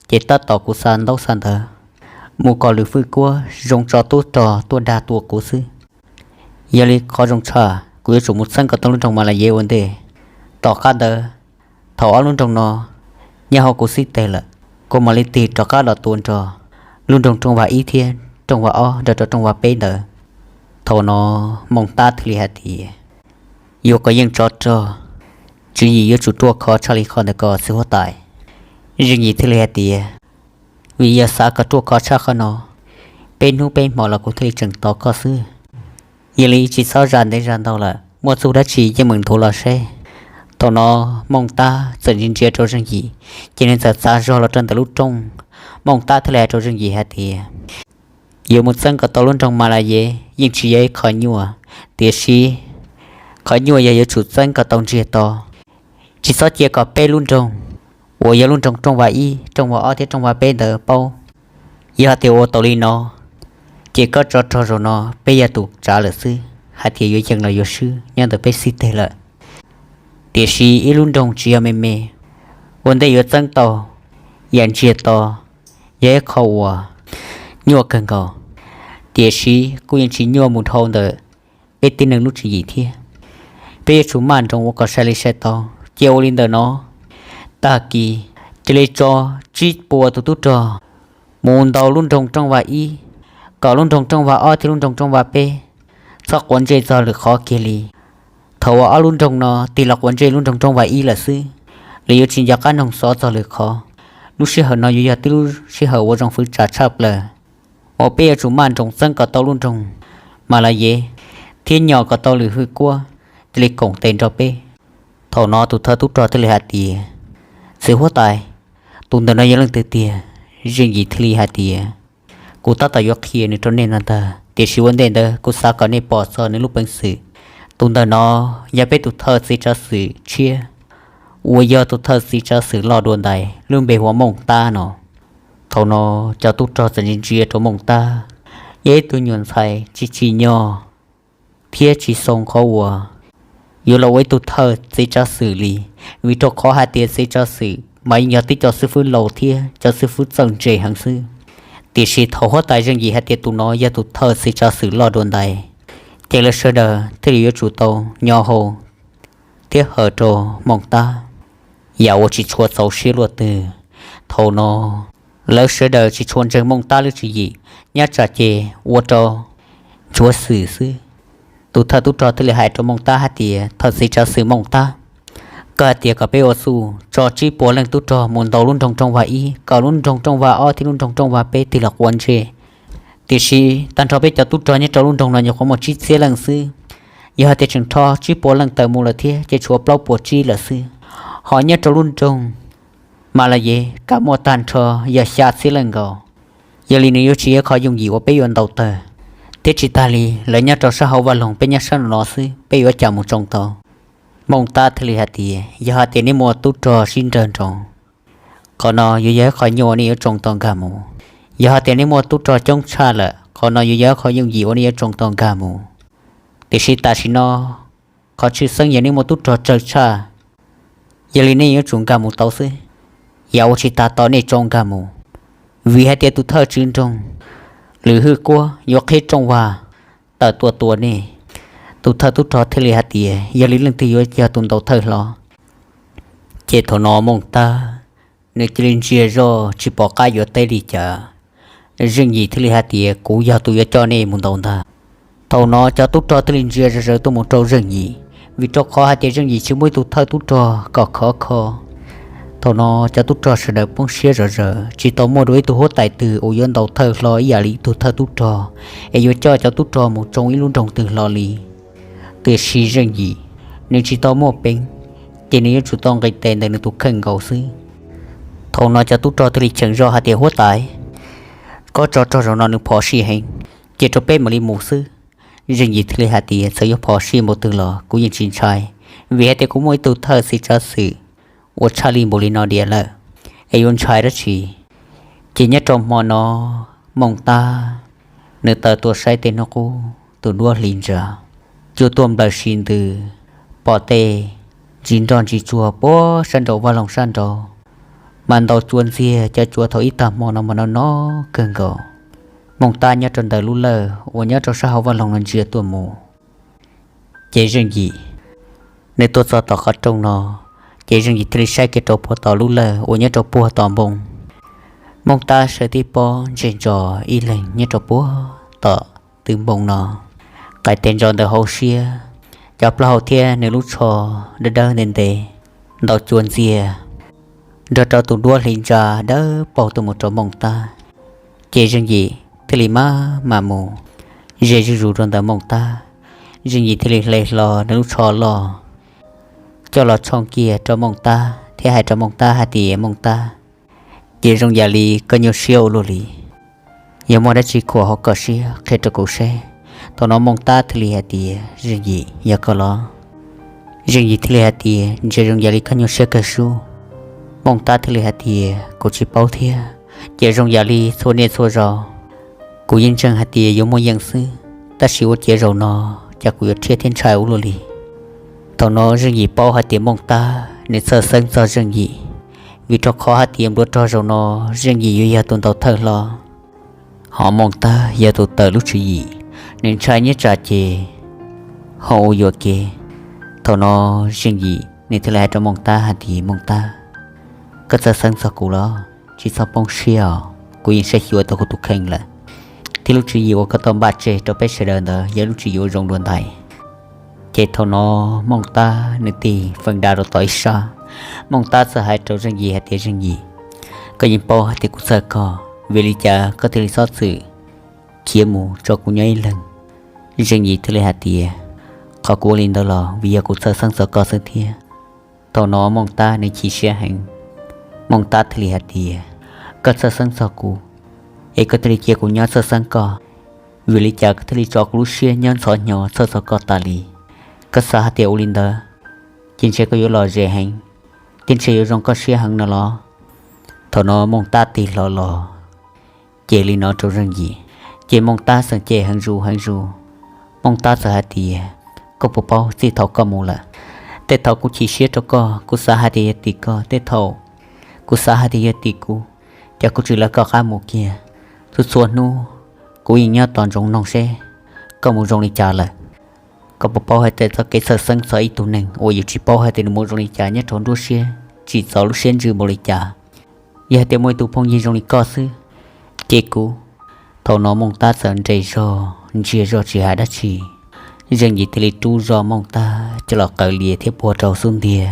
ces tab tom kuv xa ntaub xa ntawv mus kom Lwm Hwj Kuab zoo tso tub rog tuaj dag tua kuv xwb. Yog li qhov zoo tshaj kuv yuav tsum mus txeeb kom tau lub nroog Mas Las Yev ua ntej. Tom qab ntawd, thaum ob lub nroog no nyob hauv kuv xib teg lawm, kuv mam li tig rov qab los tua nrog lub nroog Rooj Vas Ib thiab Rooj Vas Ob nrog rau Rooj Vas Peb ntawd. Thaum no Mooj Tab thiaj li hais tias, yuav kom yeej tsov rog, tswv yim yuav tsum ruaj khov tshaj li qhov ntawd ko txiv huab tais. Zeej Yim thiaj li hais tias, vim yog xav kom ruaj khov tshaj qhov no, peb hnub peb hmo los kuv thiaj li tseem tos koj xwb. Yog li tsis txhob zam ntev zam ntau lawm, muaj txuj dab tsi yeej meem nthuav los seb. Thaum no Mooj Tab txawm ntsia ntsia rau Zeej Yim, ces nws txawm txav zog los rau ntawm lub rooj. Mooj Tab thiaj li hais rau Zeej Yim hais tias, yuav mus txeeb kom tau lub nroog Mas Las Yev yeej tsis yog ib qho nyuaj, tiam sis qhov nyuaj yog yuav tsum txeeb kom tau ntsiag to. Tsis txhob cia kom peb lub nroog uas yog lub nroog Rooj Vas Ib, Rooj Vas Ob thiab Rooj Vas Peb ntawd paub. Yog hais tias ua tau li no, ces koj tsov rog zaum no peb yog tus tsav lawm xwb, hais tias yuav yeej los yuav swb nyob ntawm peb xib teg lawm. Tiam sis ib lub nroog tsis yog me me, ua ntej yuav txeeb tau yam ntsiag to yog ib qho uas nyuaj kawg nkaus, tiam sis kuj yeej tsis nyuaj mus dhau ntawm peb tib neeg lub tswv yim thiab. Peb yuav tsum maj nroos ua kom sai li sai tau. Cia ua li ntawm no, tag kis cia li tso tsib puas tus tub rog mus ntaus lub nroog Rooj Vas Ib, kom lub nroog Rooj Vas Ob thiab lub nroog Rooj Vas Peb txhob quav ntsej txog lwm qhov kiag li. Thaum uas ob lub nroog no tig los quav ntsej lub nroog Rooj Vas Ib lawm xwb, lawv yuav tsis nco qab noog xov txog lwm qhov. Lub sij hawm no yuav yog tib lub sij hawm uas zoo fwv tsam tshaj plaws uas peb yuav tsum maj nroos txeeb kom tau lub nroog Mas Las Yev thiab nyom kom tau Lwm Hwj Kuab cia li koom tes nrog peb. Thaum no tus thawj tub rog thiaj li hais tias, txiv huab tais, tus ntawm no yog leej twg tiag? Zeej Yim thiaj li hais tias, kuv tab tom yuav qhia nws rau nej no ntag, tiam sis ua ntej ntawd kuv xav kom nej pom txog nws lub peev xwm. Tus ntawm no yog peb tus thawj txiv tsav xwm tshiab uas yog tus thawj txiv tsav xwm loj dua ntais lub npe hu ua Mooj Tab no. Thaum no cov tub rog txawm ntsia ntsia rau Mooj Tab, yog ib tug nyuam ntxhais tsis tsim nyog thiab tsis xoo qhov uas yuav los ua ib tug thawj txiv tsav xwm li, vim rau qhov hais tias txiv tsav xwm mas yeej yog tib co xib fwb laus thiab cov xib fwb txawj ntse heev xwb. Tiam sis thaum huab tais Zeej Yim hais tias tus no yog tus thawj txiv tsav xwm loj dua ntais, ces lawv sawv daws thiaj li yuav tsum tau nyo hau thiab hawm rau Mooj Tab, yam uas tsis tshua txaus siab luaj twg. Thaum no lawv sawv daws tsis tshua ntseeg Mooj Tab lub tswv yim, nyob tsam ces ua rau ntsuav xwm xwb. Tus thawj tub rog thiaj li hais rau Mooj Tab hais tias, thawj txiv tsav xwm Mooj Tab, koj hais tias kom peb ua txuj tso tsib puas leej tub rog mus ntaus lub nroog Rooj Vas Ib, kom lub nroog Rooj Vas Ob thiab lub nroog Rooj Vas Peb tig los quav ntsej. Tiam sis tag nrho peb cov tub rog nyob rau lub nroog no nyuam qhuav muaj tsib txhiab leej xwb. Yog hais tias tseem rho tsib puas leej tawm mus lawm thiab ces tshuav plaub puas tsib lawm xwb. Ho nyob rau lub nroog Mas Las Yev kav muaj tag nrho yog xya txhiab leej nkaus. Yog li nws yuav tsis yog qhov yooj yim uas peb yuav ntaus tawg, thiab tsis tas li lawv nyob rau sab hauv vaj loog, peb nyob sab nraum no xwb, peb yuav cas mus tsoo tau? Mooj Tab thiaj li hais tias, yog hais tias nej muaj tub rog sib nrawg nroos, qhov no yuav yog ib qho nyuaj uas nej yuav tsoo tau nkag mus. Yog hais tias nej muaj tub rog coob tshaj lawm, qhov no yuav yog ib qho yooj yim uas nej yuav tsoo tau nkag mus. Tiam sis tam sim no qhov tshwj xeeb yog nej muaj tub rog tsawg tshaj, yog li nej yuav tsum nkag mus tau xwb. Yam uas tsis tas tos nej tsoo nkag mus, vim hais tias tus thawj tswv nroog Lwm Hwj Kuab yuav qhib rooj vag tawm tuaj tua nej. Tus thawj tub rog thiaj li hais tias, yog li leej twg yuav yog tus ntaus thawj hlo? Ces thaum no Mooj Tab nws cia li ntsia zoj tsis pom qab yuav teb li cas. Zeej Yim thiaj li hais tias, kuv yog tus yuav coj nej mus ntaus ntag. Thaum no cov tub rog thiaj li ntsia zom zaws tuaj mus rau Zeej Yim, vim rau qhov hais tias Zeej Yim tsis muaj ib tug thawj tub rog kom khov kho. Thaum no cov tub rog sawv daws poob siab zom zaws, tsis tau muaj dua ib tug huab tais twg uas yuav ntaus thawj hlo ib yam li ib tug thawj tub rog, es yuav coj cov tub rog mus tsoo ib lub nroog twg hlo li. Tiam sis Zeej Yim, nws tsis tau muaj peev, ces nws yuav tsum tau nqis tes ntawm nws tus kheej nkaus xwb. Thaum no cov tub rog thiaj li cheem zoj hais tias, huab tais, koj tso rog zaum no nws phom sij heev, cia rau peb mam li mus xwb. Zeej Yim thiaj li hais tias, txawm yuav phom sij npaum twg los kuv yeej tsis ntshai, vim hais tias kuv muaj ib tug thawj txiv tsav xwm uas tshaj li npaum li no diam lawm, es yuav ntshai dab tsi? Ces nyob rau hmo no, Mooj Tab nws tawm tuaj saib tej hnub qub tus duab hli ntsa, cua tuaj nplawm si ntws, pom tej ntsis nroj ntsis tsuag puag sab nraum vaj loog sab nraud, mas ntaus cua ntxiag, cov cua thaum ib tag hmo no mas no no kawg nkaus. Mooj Tab nyob rau ntawm lub lawj uas nyob rau sab hauv vaj loog no ntsia tuaj mus, ces Zeej Yim nws tuaj txog tom qhov rooj no, ces Zeej Yim thiaj li saib kiag rau puag tom lub lawj uas nyob rau puag tom npoo. Mooj Tab sawv tib pob ntsej ntso ib leeg nyob rau puag tom tw npoo no, qais tes ntso ntawm hauv siab, cov plaub hau thiab nws lub tsho dawb dawb ntev ntev, ntaus cua ntxiag nrog rau tus duab hli ntsa dawb paug tuaj mus rau Mooj Tab. Ces Zeej Yim thiaj li maj mam mus ze zuj zus rau ntawm Mooj Tab. Zeej Yim thiaj li hle hlo nws lub tsho loj coj los tshooj kiag rau Mooj Tab thiab hais rau Mooj Tab hais tias, Mooj Tab, ces zoo yam li koj nyuaj siab ua luaj li, yog muaj dab tsi khuam hauv koj siab qhia rau kuv seb. Thaum no Mooj Tab thiaj li hais tias, Zeej Yim, yog koj los? Zeej Yim thiaj li hais tias, ntshe zoo yam li koj nyuaj siab kawg sub. Mooj Tab thiaj li hais tias, kuv tsis paub thiab, ces zoo yam li txhua niaj txhua zaus kuv yeej ntseeg hais tias yuav muaj yeej xwb, tab sis ua ciav zaum no cas kuv yuav rhiab thiab ntshai ua luaj li. Thaum no Zeej Yim paub hais tias Mooj Tab nws txhawj xeeb txog Zeej Yim, vim rau qhov hais tias nplua rog zaum no Zeej Yim yuav yog tus ntaus thawj hlo. Ho Mooj Tab yog tus tawm lub tswv yim, nws ntshai nyiaj tsam ces ho ua yuam kev. Thaum no Zeej Yim nws thiaj li hais rau Mooj Tab hais tias, Mooj Tab, koj txhawj xeeb txog kuv los? Tsis txhob poob siab os, kuv yeej saib xyuas tau kuv tus kheej lawm, thiab lub tswv yim uas koj tau npaj tseg rau peb sawv daws ntawd yog lub tswv yim uas zoo dua ntais. Ces thaum no Mooj Tab nws tig feem da rau tom ib sab, Mooj Tab txawm hais rau Zeej Yim hais tias, Zeej Yim, koj yeej paub hais tias kuv txhawj koj, vim li cas koj thiaj li txhob txwm khiav mus tso kuv nyob ib leeg? Zeej Yim thiaj li hais tias, qhov kuv ua li ntawd los vim yog kuv txhawj xeeb txog koj xwb thiab. Thaum no Mooj Tab nws chim siab heev, Mooj Tab thiaj li hais tias, koj txhawj xeeb txog kuv, es koj thiaj li cia kuv nyob txhawj xeeb koj. Vim li cas koj thiaj li tso kuv lub siab nyob ntxhov hnyo txhawj txog koj tas li? Koj xav hais tias ua li ntawd ces ntshe koj yuav lom zem heev, thiab ntshe yuav zoo koj siab heev no los? Thaum no Mooj Tab tig hlo los ces li no rau Zeej Yim, ces Mooj Tab xeem cem heev zus heev zus. Mooj Tab txawm hais tias, koj puas paub txij thaum koj mus lawm, tej thaum kuv chim siab rau koj, kuv xav hais tias yog tim koj, tej thaum kuv xav hais tias yog tim kuv, ces kuv tsis lawv koj qab mus kiag. Txhua txhua hnub kuv yeej nyob tos ntsoov noog seb koj mus zoo li cas lawm. Koj puas paub hais tias txoj kev txhawj xeeb txog ib tug neeg uas yus tsis paub hais tias nws mus zoo li cas nyob rau nruab siab, tsim txom lub siab ntsws npaum li cas? Yog hais tias muaj ib tug phooj ywg zoo li koj xwb, ces kuv. Thaum no Mooj Tab txawm nres zog ntsia zog tsis hais dab tsi. Zeej Yim thiaj li rub zog Mooj Tab coj los qaws lias thiab puag rau xub ntiag.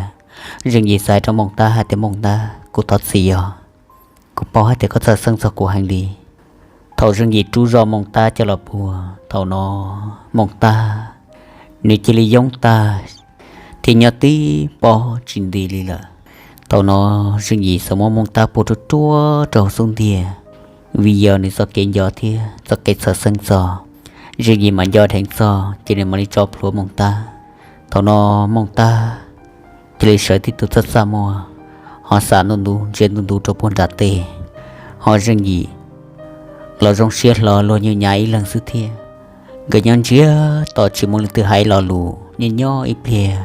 Zeej Yim txais rau Mooj Tab hais tias, Mooj Tab, kuv thov txim os, kuv paub hais tias koj txhawj xeeb txog kuv heev li. Thaum Zeej Yim rub zog Mooj Tab coj los puag, thaum no Mooj Tab nws cia li yoob tag thiab nyob tib pob tsis nti li lawm. Thaum no Zeej Yim txawm muab Mooj Tab puag ruaj ruaj rau hauv xub ntiag, vim yog nws txoj kev nco thiab txoj kev txhawj xeeb txog, Zeej Yim mam nco dheev txog ces nws mam li tso plhuav Mooj Tab. Thaum no Mooj Tab cia li sawv tib tug txaj txaj muag, ho xav ntuj ntws ntsia ntuj ntws rau puag nram tes, ho Zeej Yim los zoo siab hlo luag nyuj nyav ib leeg xwb thiab. Nkawd nyob ntsiag to tsis muaj leej twg hais lo lus, nyob nyob ib pliag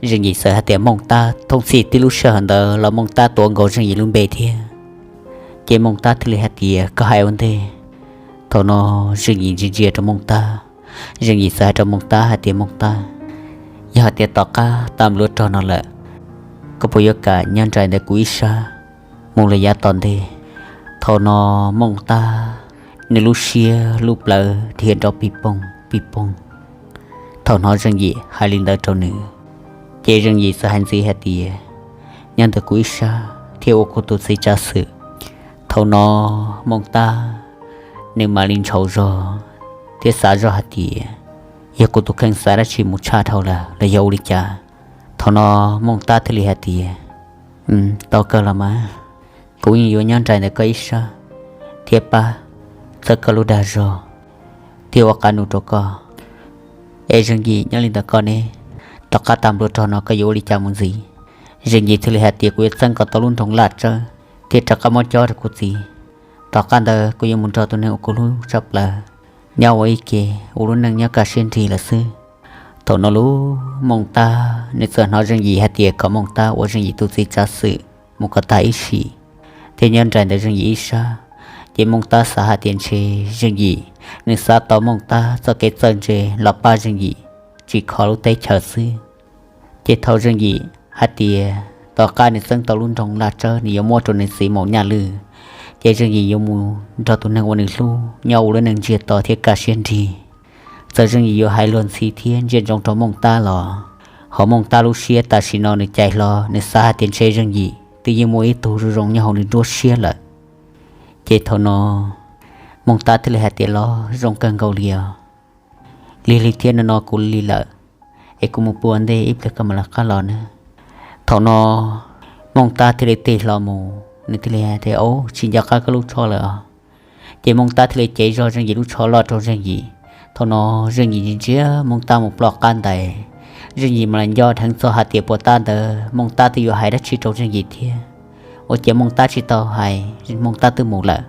Zeej Yim txawm hais tias, Mooj Tab. Thooj txhij tib lub sij hawm ntawd los Mooj Tab tuav nkaus Zeej Yim lub npe thiab. Ces Mooj Tab thiaj li hais tias, Koj hais ua ntej. Thaum no Zeej Yim ntsia ntsia rau Mooj Tab, Zeej Yim txawm hais rau Mooj Tab hais tias, Mooj Tab, yog hais tias tom qab tag npluav rog no lawm, koj puas yuav kam nyob nraim ntawm kuv ib sab mus lawm yav tom ntej? Thaum no Mooj Tab nws lub siab lub plawv dhia nrov pij poog pij poog thaum hnov Zeej Yim hais li ntawd rau nws. Ces Zeej Yim txawm hais ntxiv hais tias, Nyob ntawm kuv ib sab thiab ua kuv tus txiv tsav xwm. Thaum no Mooj Tab nws mam li ntshau zog thiab xav zog hais tias, Yog kuv tus kheej xav dab tsi mus tshaj dhau lawm los yog ua li cas? Thaum no Mooj Tab thiaj li hais tias, Tau kawg los mas, kuv yeej yuav nyob nraim ntawm koj ib sab thiab pab txhawb koj lub dag zog thiab ua qab nus rau koj. Es Zeej Yim, nyob li ntawm koj ne, tom qab tag npluav rog no koj yuav ua li cas mus ntxiv? Zeej Yim thiaj li hais tias, Kuv yuav txeeb kom tau lub nroog Laj Tsawb thiab rov qab muab cob rau kuv txiv. Tom qab ntawd kuv yuav mus nrog tus neeg uas kuv hlub tshaj plaws nyob ua ib ke, ua lub neej nyob kaj siab nrig lawm xwb. Thaum no lub Mooj Tab nws txawm hnov Zeej Yim hais tias kom Mooj Tab ua Zeej Yim tus txiv tsav xwm mus kom tag ib sim thiab nyob nraim ntawm Zeej Yim ib sab. Ces Mooj Tab xav hais tias ntshe Zeej Yim nws xav tau Mooj Tab txoj kev txawj ntse los pab Zeej Yim tsim kho lub teb chaws xwb. Ces thaum Zeej Yim hais tias tom qab nws txeeb tau lub nroog Laj Tsawb nws yuav muab rau nws txiv Maum Nyaj Lwj, ces Zeej Yim yuav mus nrog tus neeg uas nws hlub nyob ua lub neej ntsiag to thiab kaj siab nrig. Txawm Zeej Yim yuav hais luag ntxhi thiab ntsia ntsoov rau Mooj Tab los, ho Mooj Tab lub siab tam sim no nws cais hlo, nws xav hais tias ntshe Zeej Yim twb yeej muaj ib tug zoo zoo nyob hauv nws nruab siab lawm. Ces thaum no Mooj Tab thiaj li hais tias, Los zoo kawg nkaus li os. Lig lig thiab no no kuv li lawm, es kuv mus pw ua ntej ib pliag koj mam li qab los nawb. Thaum no Mooj Tab thiaj li tig hlo mus, nws thiaj li hais tias, Au, tsis nco qab koj lub tsho lawm os. Ces Mooj Tab thiaj li cev zog Zeej Yim lub tsho loj rau Zeej Yim. Thaum no Zeej Yim ntsia ntsia Mooj Tab mus ploj qab ntais, Zeej Yim mam li nco dheev txog hais tias puas tab ntawd Mooj Tab twb yuav hais dab tsi rau Zeej Yim thiab. Ua cas Mooj Tab tsis tau hais, Mooj Tab twb mus lawm.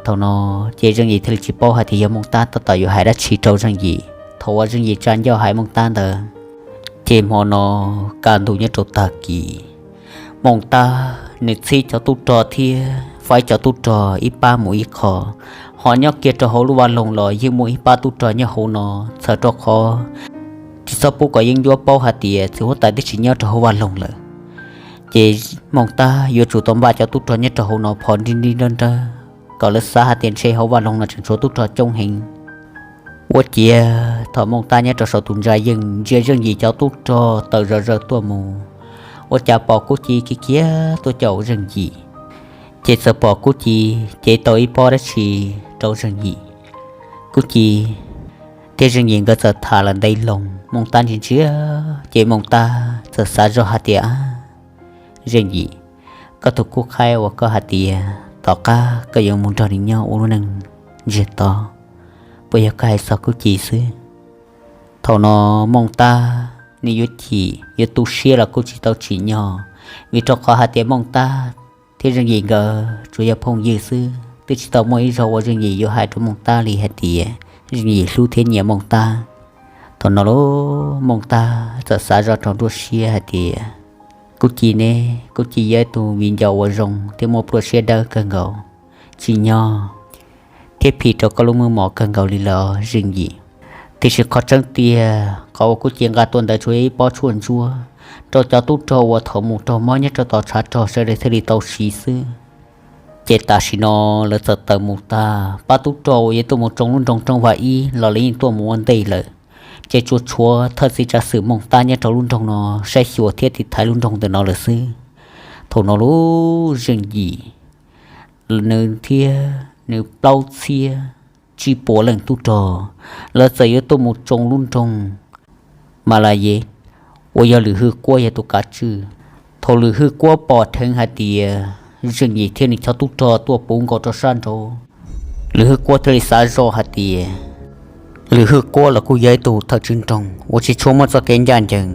Thaum no ces Zeej Yim thiaj li tsis paub hais tias yog Mooj Tab tab tom yuav hais dab tsi rau Zeej Yim thaum uas Zeej Yim tsa ncauj hais Mooj Tab ntawd. Ces hmo no kaj ntug nyob rau tag kis, Mooj Tab nws txhib cov tub rog thiab faib cov tub rog ib pab mus ib qho, ho nyob kiag rau hauv lub vaj loog los yeej muaj ib pab tub rog nyob hauv no, txhawm rau qhov tsis txhob pub kom yeeb ncuab paub hais tias txiv huab tais twb tsis nyob rau hauv vaj loog lawm. Ces Mooj Tab yuav tsum tau npaj cov tub rog nyob rau hauv no phom nrig nrig nrawg nrawg kom lawv xav hais tias ntshe hauv vaj loog no tseem tshuav tub rog coob heev. Ua ciav thaum Mooj Tab nyob rau saum tus ntsa yeej ntsia Zeej Yim cov tub rog tawm zom zaws tuaj mus, ua cas pom Kub Ci kiv kiag tuaj caum Zeej Yim. Ces txawm pom Kub Ci cev tau ib pob dab tsi rau Zeej Yim. Kub Ci thiab Zeej Yim nkawd txawm tham lawm ntev loo, Mooj Tab ntsia ntsia, ces Mooj Tab txawm xav zog hais tias, Zeej Yim, koj tus kub qhaib uas koj hais tias tom qab koj yuav mus nrog nws nyob ua lub neej ntsiag to, puas yog koj hais txog Kub Ci xwb? Thaum no Mooj Tab nws yuav chim yuav tu siab los kuj tsis tau tsim nyog, vim rau qhov hais tias Mooj Tab thiab Zeej Yim nkawd tsuas yog phooj ywg xwb, twb tsis tau muaj ib zaug uas Zeej Yim yuav hais rau Mooj Tab li hais tias Zeej Yim hlub thiab nyiam Mooj Tab. Thaum no lub Mooj Tab txawm xav zoj rau nruab siab hais tias, Kub Ci ne, Kub Ci yog ib tug viv ncaus uas zoo thiab muaj pluaj siab dawb kawg nkaus, tsim nyog thiab phim rau koj lub meej mom kawg nkaus li lawm Zeej Yim. Tiam sis qhov tseeb tiag qhov uas Kub Ci nqa tuaj ntawd tsuas yog ib pob tshuaj ntsuab rau cov tub rog uas thaum mus raug mob nyob rau tom tshav rog sawv daws thiaj li tau siv xwb. Ces tam sim no lawv txawm tawm mus tag, pab tub rog uas yuav tuaj mus tsoo lub nroog Roob Vaj Ib los lawv yeej tuaj mus ua ntej lawm. Ces tsuas tshuav thawj txiv tsav xwm Mooj Tab nyob rau lub nroog no saib xyuas thiab tiv thaiv lub nroog ntawm no lawm xwb. Thaum no lub Zeej Yim nws thiab nws plaub txhiab tsib puas leej tub rog, lawv txawm yuav tuaj mus tsoo lub nroog Mas Las Yes uas yog Lwm Hwj Kuab yog tus kav tswj. Thaum Lwm Hwj Kuab pom dheev hais tias Zeej Yim thiab nws cov tub rog tuaj puv nkaus rau sab nraud, Lwm Hwj Kuab thiaj li xav zoj hais tias Lwm Hwj Kuab los kuj yog ib tug thawj tswj nroog uas tsis tshua muaj txoj kev ncaj ncees.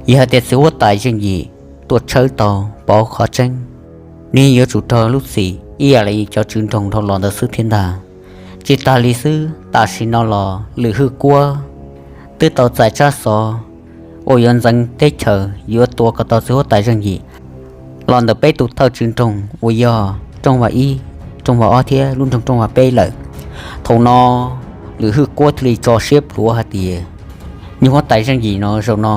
Yog hais tias txiv huab tais Zeej Yim tuaj tshawb tau pov qhov tseeb, nws yuav tsum raug lub txim ib yam li cov tswv nroog dhau los ntawd xwb thiab ntag. Tsis tas li xwb, tam sim no los Lwm Hwj Kuab twb tau txais tsab xov uas yuav ntxeev teb chaws yuav tua kom tau txiv huab tais Zeej Yim los ntawm peb tus thawj tswv nroog uas yog Rooj Vam Ib, Rooj Vam Ob thiab lub nroog Rooj Vam Peb lawm. Thaum no Lwm Hwj Kuab thiaj li tso siab plhuav hais tias nyuag huab tais Zeej Yim no zaum no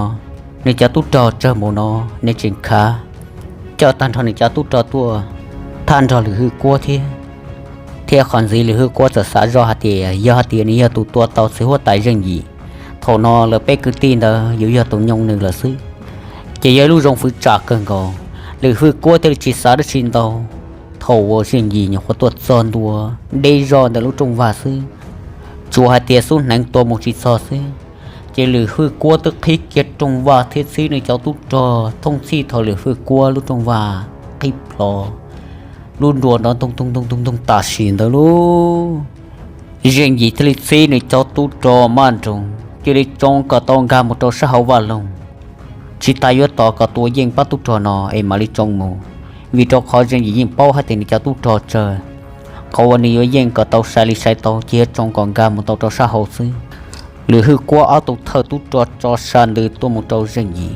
nws cov tub rog tsawg mus no, nws tseem khav coj tag nrho nws cov tub rog tuaj thab nrog Lwm Hwj Kuab thiab. Thiab qhov ntxiv Lwm Hwj Kuab txawm xav zoj hais tias yog hais tias nws yog tus tua tau txiv huab tais Zeej Yim, thaum no lawv peb kwv tij ntawd yuav yog tus nyoo nws lawm xwb. Ces yog ib lub zoo fwv tsam kawg nkaus, Lwm Hwj Kuab thiaj li tsis xav dab tsi ntau. Thaum uas Zeej Yim nyuam qhuav tuaj txog ntua deb zog ntawm lub rooj vag xwb, tsuas hais tias xub hneev tua mus tsis txog xwb, ces Lwm Hwj Kuab twb qhib kiag rooj vag thiab txhib nws cov tub rog thooj txhij thaum Lwm Hwj Kuab lub rooj vag qhib plho, lub nruas nrov ntoog toog toog toog tam sim ntawd lauj. Zeej Yim thiaj li txhib nws cov tub rog maj nroos cia li tsoo kom tau nkag mus rau sab hauv vaj loog. Tsis tas yuav tos kom tua yeej pab tub rog no es mam li tsoo mus, vim rau qhov Zeej Yim yeej paub hais tias nws cov tub rog tsawg. Qhov uas nws yuav yeej kom tau sai li sai tau ces yuav tsoo kom nkag mus tau rau sab hauv xwb. Lwm Hwj Kuab ob tug thawj tub rog tso sa ntws tuaj mus rau Zeej Yim,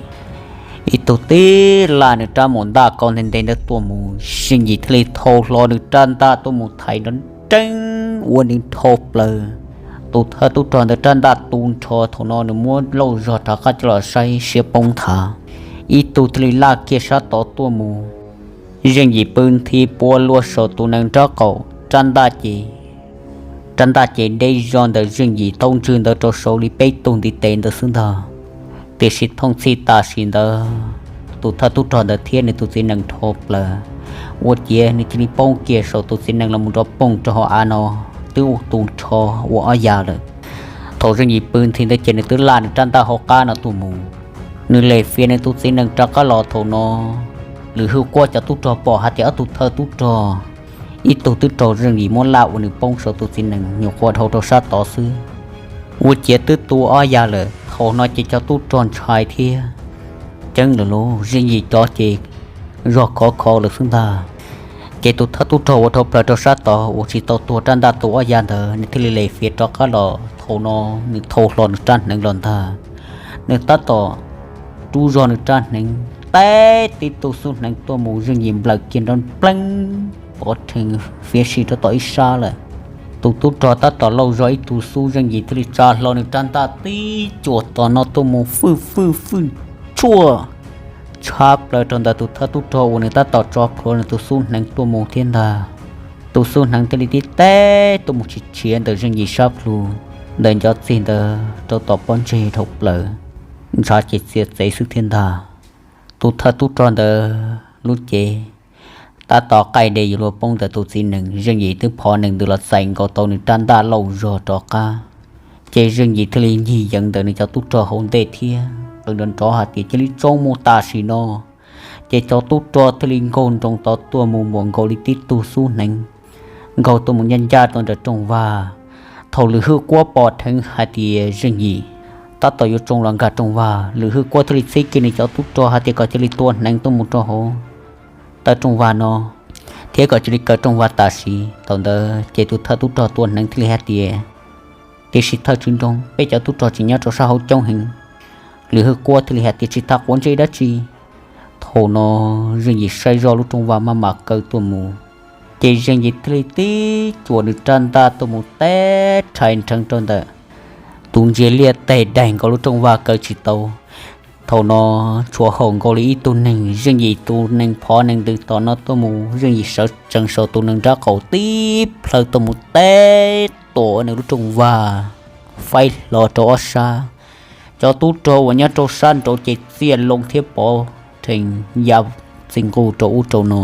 ib tug tib laj nws rab mus ntaj kau ntev ntev ntawd tuaj mus, Zeej Yim thiaj li thau hlo nws rab ntaj tuaj mus thaiv nrov nreeb ua nws dhau plaws. Tus thawj tub rog ntawd rab ntaj tu nrho, thaum no nws muab lauj zog rov qab coj los saib siab poob nthav, ib tug thiaj li laj kiag sab tod tuaj mus. Zeej Yim pw nthi pua luaj saum tus nees nraub qaum, rab ntaj ces rab ntaj ces deb zog ntawm Zeej Yim taub ntswg ntawd rau saud li peb tug ntiv tes ntawd xwb ntag. Tiam sis thooj txhij tam sim ntawd tus thawj tub rog ntawd thiab nws tus txiv nees dhau plaws, ua ciav nws cia li poob kiag saum tus txiv nees los mus nrov poog rau hauv av no, twb ua tu nrho ua ob ya lawm. Thaum Zeej Yim pw nthi ntawd ces nws twb laj nws rab ntaj hauv qab no tuaj mus, nws lem fiav nws tus txiv nees rov qab los. Thaum no Lwm Hwj Kuab cov tub rog pom hais tias ob tug thawj tub rog, ib tug twb raug Zeej Yim muab laj ua nws poob saum tus txiv nees nyuam qhuav dhau rau sab tod xwb, ua ciav twb tu ob ya lawm. Thaum no ces cov tub rog ntshai thiab ceeb lawm lauj, Zeej Yim cov ces zog khov kho lawm xwb ntag. Ces tus thawj tub rog uas dhau plaws rau sab tod uas tsis tau tuag rab ntaj tu ob ya ntawd nws thiaj li lem fiav rov qab los. Thaum no nws thau hlo nws rab hneev los ntag, nws tab tom rub zog nws rab hneev teb tib tug xub hneev tuaj mus, Zeej Yim nplawm kiag nrov npleeb pov rhees fiav si rau tom ib sab lawm. Tus tub rog tab tom lauj zog ib tug xub, Zeej Yim thiaj li tsa hlo nws rab ntaj tib cuam tom no tuaj mus fwj fwj fwj tshuaj tshab plaws rau ntawm tus thawj tub rog uas nws tab tom tso plhuav nws tus xub hneev tuaj mus thiab ntag. Tus xub hneev thiaj li tib teb tuaj mus tshia tshiav ntawm Zeej Yim sab plhu, ntawm ncov txig ntawd rau tom pob ntseg dhau plaws, ntshav ces txias txev xwb thiab ntag. Tus thawj tub rog ntawd lub cev tab tom qaij dej yuav luag poob ntawm tus txiv nees, Zeej Yim twb phov nees ntws los txais nkaus tau nws rab ntaj lauj zog rov qab. Ces Zeej Yim thiaj li ncig yeev ntawm nws cov tub rog hauv ntej thiab qw nrov nrov hais tias cia li tsoo mus tam sim no. Ces cov tub rog thiaj li nkaug nroos tod tuaj mus npaum nkaus li tib tug xub hneev nkaug tuaj mus ncaj ncaj rau ntawm rooj vag. Thaum Lwm Hwj Kuab pom dheev hais tias Zeej Yim tab tom yuav tsoo los nkag rooj vag, Lwm Hwj Kuab thiaj li txhib kiag nws cov tub rog hais tias kom cia li tua hneev tuaj mus rau hauv taw rooj vag no, thiab kom cia li kaw rooj vag tam sim. Thaum ntawd ces tus thawj tub rog tua hneev thiaj li hais tias, tiam sis thawj tswv nroog, peb cov tub rog tseem nyob rau sab hauv coob heev. Lwm Hwj Kuab thiaj li hais tias tsis tas quav ntsej dab tsi. Thaum no Zeej Yim saib zoj lub rooj vag maj mam kaw tuaj mus, ces Zeej Yim thiaj li tib cuam nws rab ntaj tuaj mus teb rhais nrheev rau ntawm tus ntsia liaj teg daig nkaus lub rooj vag kaw tsis tau. Thaum no tshuav haum nkaus li ib tug neeg, Zeej Yim tus nees phov nees ntws tom no tuaj mus, Zeej Yim sawv tsees saum tus nees nraub qaum tib plhaw tuaj mus teb tuam nws lub rooj vag faib hlo rau ob sab. Cov tub rog uas nyob rau sab nraud ces txiaj loo thiab pov rhees ya txi nqus rau ub rau no.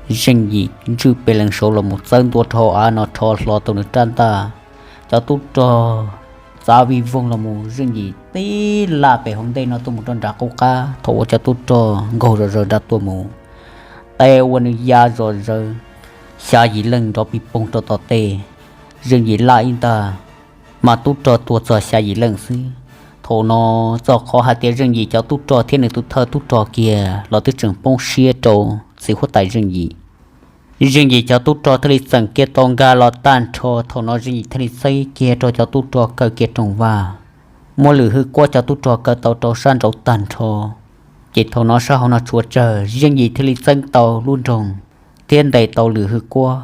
Zeej Yim ntswj pes lees saud los mus txawb ntua rau hauv av no rho hlo tau nws rab ntaj. Cov tub rog txav vij voog los mus, Zeej Yim tib laj pem hauv ntej no tuaj mus rau nram qub qab. Thaum uas cov tub rog nkaug zom zaws nrad tuaj mus, tes ua nws ya zom zaws, xya yim leej nrov pig poog rau tom tej. Zeej Yim laj ib ntag, mas tub rog tuag txog xya yim leej xwb. Thaum no txog qhov hais tias Zeej Yim cov tub rog thiab nws tus thawj tub rog kiag los twb tseem poob siab rau txiv huab tais Zeej Yim. Zeej Yim cov tub rog thiaj li txeem kiag tau nkag los tag nrho. Thaum no Zeej Yim thiaj li txeeb kiag rau cov tub rog kaw kiag rooj vag, muab Lwm Hwj Kuab cov tub rog kaw tau rau sab nraud tag nrho. Ces thaum no sab hauv no tshuav tsawg, Zeej Yim thiaj li txeeb tau lub nroog thiab ntes tau Lwm Hwj Kuab.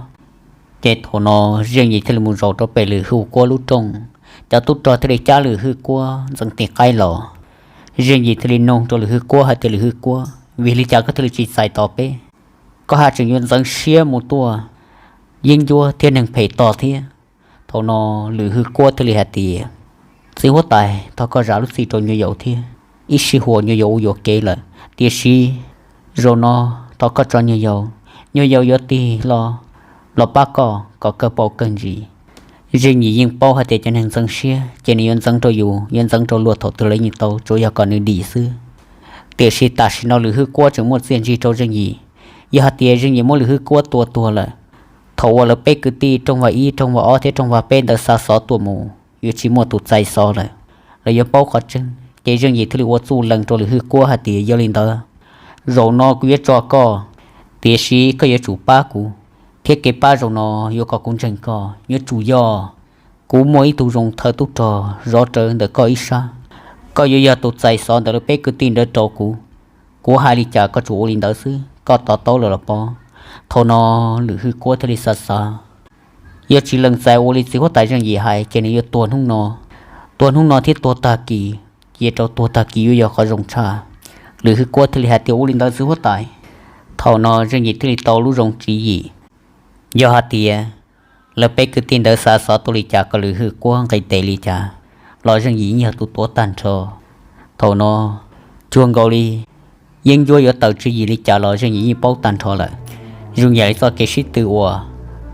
Ces thaum no Zeej Yim thiaj li mus zaum rau pem Lwm Hwj Kuab lub rooj, cov tub rog thiaj li cab Lwm Hwj Kuab ntxeev tis qaib los. Zeej Yim thiaj li nug rau Lwm Hwj Kuab hais tias, Lwm Hwj Kuab, vim li cas koj thiaj li tsis txais tos peb? Koj haj tseem yuav ntxeev siab mus tua yeeb ncuab thiab neeg phem tog thiab. Thaum no Lwm Hwj Kuab thiaj li hais tias, Txiv huab tais, thov koj zam lub txim rau nyuag yaus thiab, ib sij huam nyuag yaus ua yuam kev lawm, tiam sis zaum no thov koj tso nyuag yaus, nyuag yaus yuav tig hlo los pab koj kom kawg paus kawg ntsis. Zeej Yim yeej paub hais tias cov neeg ntxeev siab ces nws yuav ntxeev rau yus, yuav ntxeev rau luag thaum twg los yeej tau, tsuav yog kom nws dim xwb. Tiam sis tam sim no Lwm Hwj Kuab tseem muaj txiaj ntsig rau Zeej Yim. Yog hais tias Zeej Yim muab Lwm Hwj Kuab tua tuag lawm, thaum uas lawv peb kwv tij rooj vag ib, rooj vag ob thiab rooj vag peb ntawd xa xov tuaj mus, yuav tsis muaj tus txais xov lawm. Lawv yuav paub qhov tseeb, ces Zeej Yim thiaj li ua txuj lees rau Lwm Hwj Kuab hais tias, Yog li ntawd, zaum no kuv yuav tso koj, tiam sis koj yuav tsum pab kuv, thiab kev pab zaum no yuav kom kuv ntseeg koj, yuav tsum yog kuv muaj ib tug zoo thawj tub rog zov rawv ntawm koj ib sab. Koj yuav yog tus txais xov ntawm lawv peb kwv tij ntawd rau kuv. Kuv hais li cas koj tsuas ua li ntawd xwb, koj to taub lawm los pov? Thaum no Lwm Hwj Kuab thiaj li xav xav, yog tsis lees txais ua li txiv huab tais Zeej Yim hais ces nws yuav tuag hnub no, tuag hnub no thiab tuag tag kis, cia rau tuag tag kis yuav yog qhov zoo tshaj. Lwm Hwj Kuab thiaj li hais tias, Ua li ntawd txiv huab tais. Thaum no Zeej Yim thiaj li tau lub zoo tswv yim, yog hais tias lawv peb kwv tij ntawd xa xov tuaj li cas, kom Lwm Hwj Kuab nqis tes li cas los Zeej Yim yeej yog tus tuav tag nrho. Thaum no cuag nkaus li yeeb ncuab yuav tawm tswv yim li cas los Zeej Yim yeej paub tag nrho lawm. Zoo yam li txoj kev sib tw uas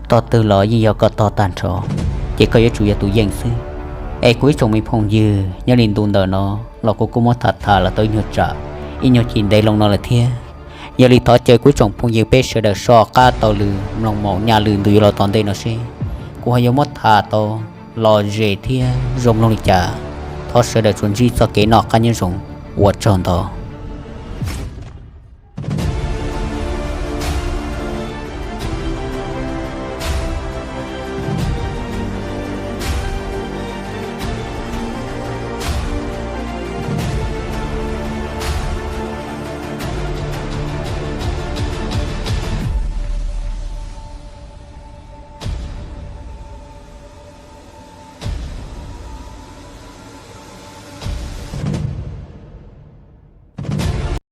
tog twg los yeej yog koj tog tag nrho, ces koj yuav tsum yog tus yeej xwb. Es kuv ib tsoom me phooj ywg, nyob li ntu ntawm no los kuv kuj muab tham tham los tau ib nyuag tsam, ib nyuag chim ntev loo no lawm thiab. Yog li thov caw kuv ib tsoom phooj ywg peb sawv daws soj qab taug lw mloog mus nyaj lwm ntu yuav los tom ntej no seb kuv ho yuav muab tham tau lom zem thiab zoo mloog li cas. Thov sawv daws tsuas ntsib txoj kev noj qab nyob zoo, ua tsaug ntau.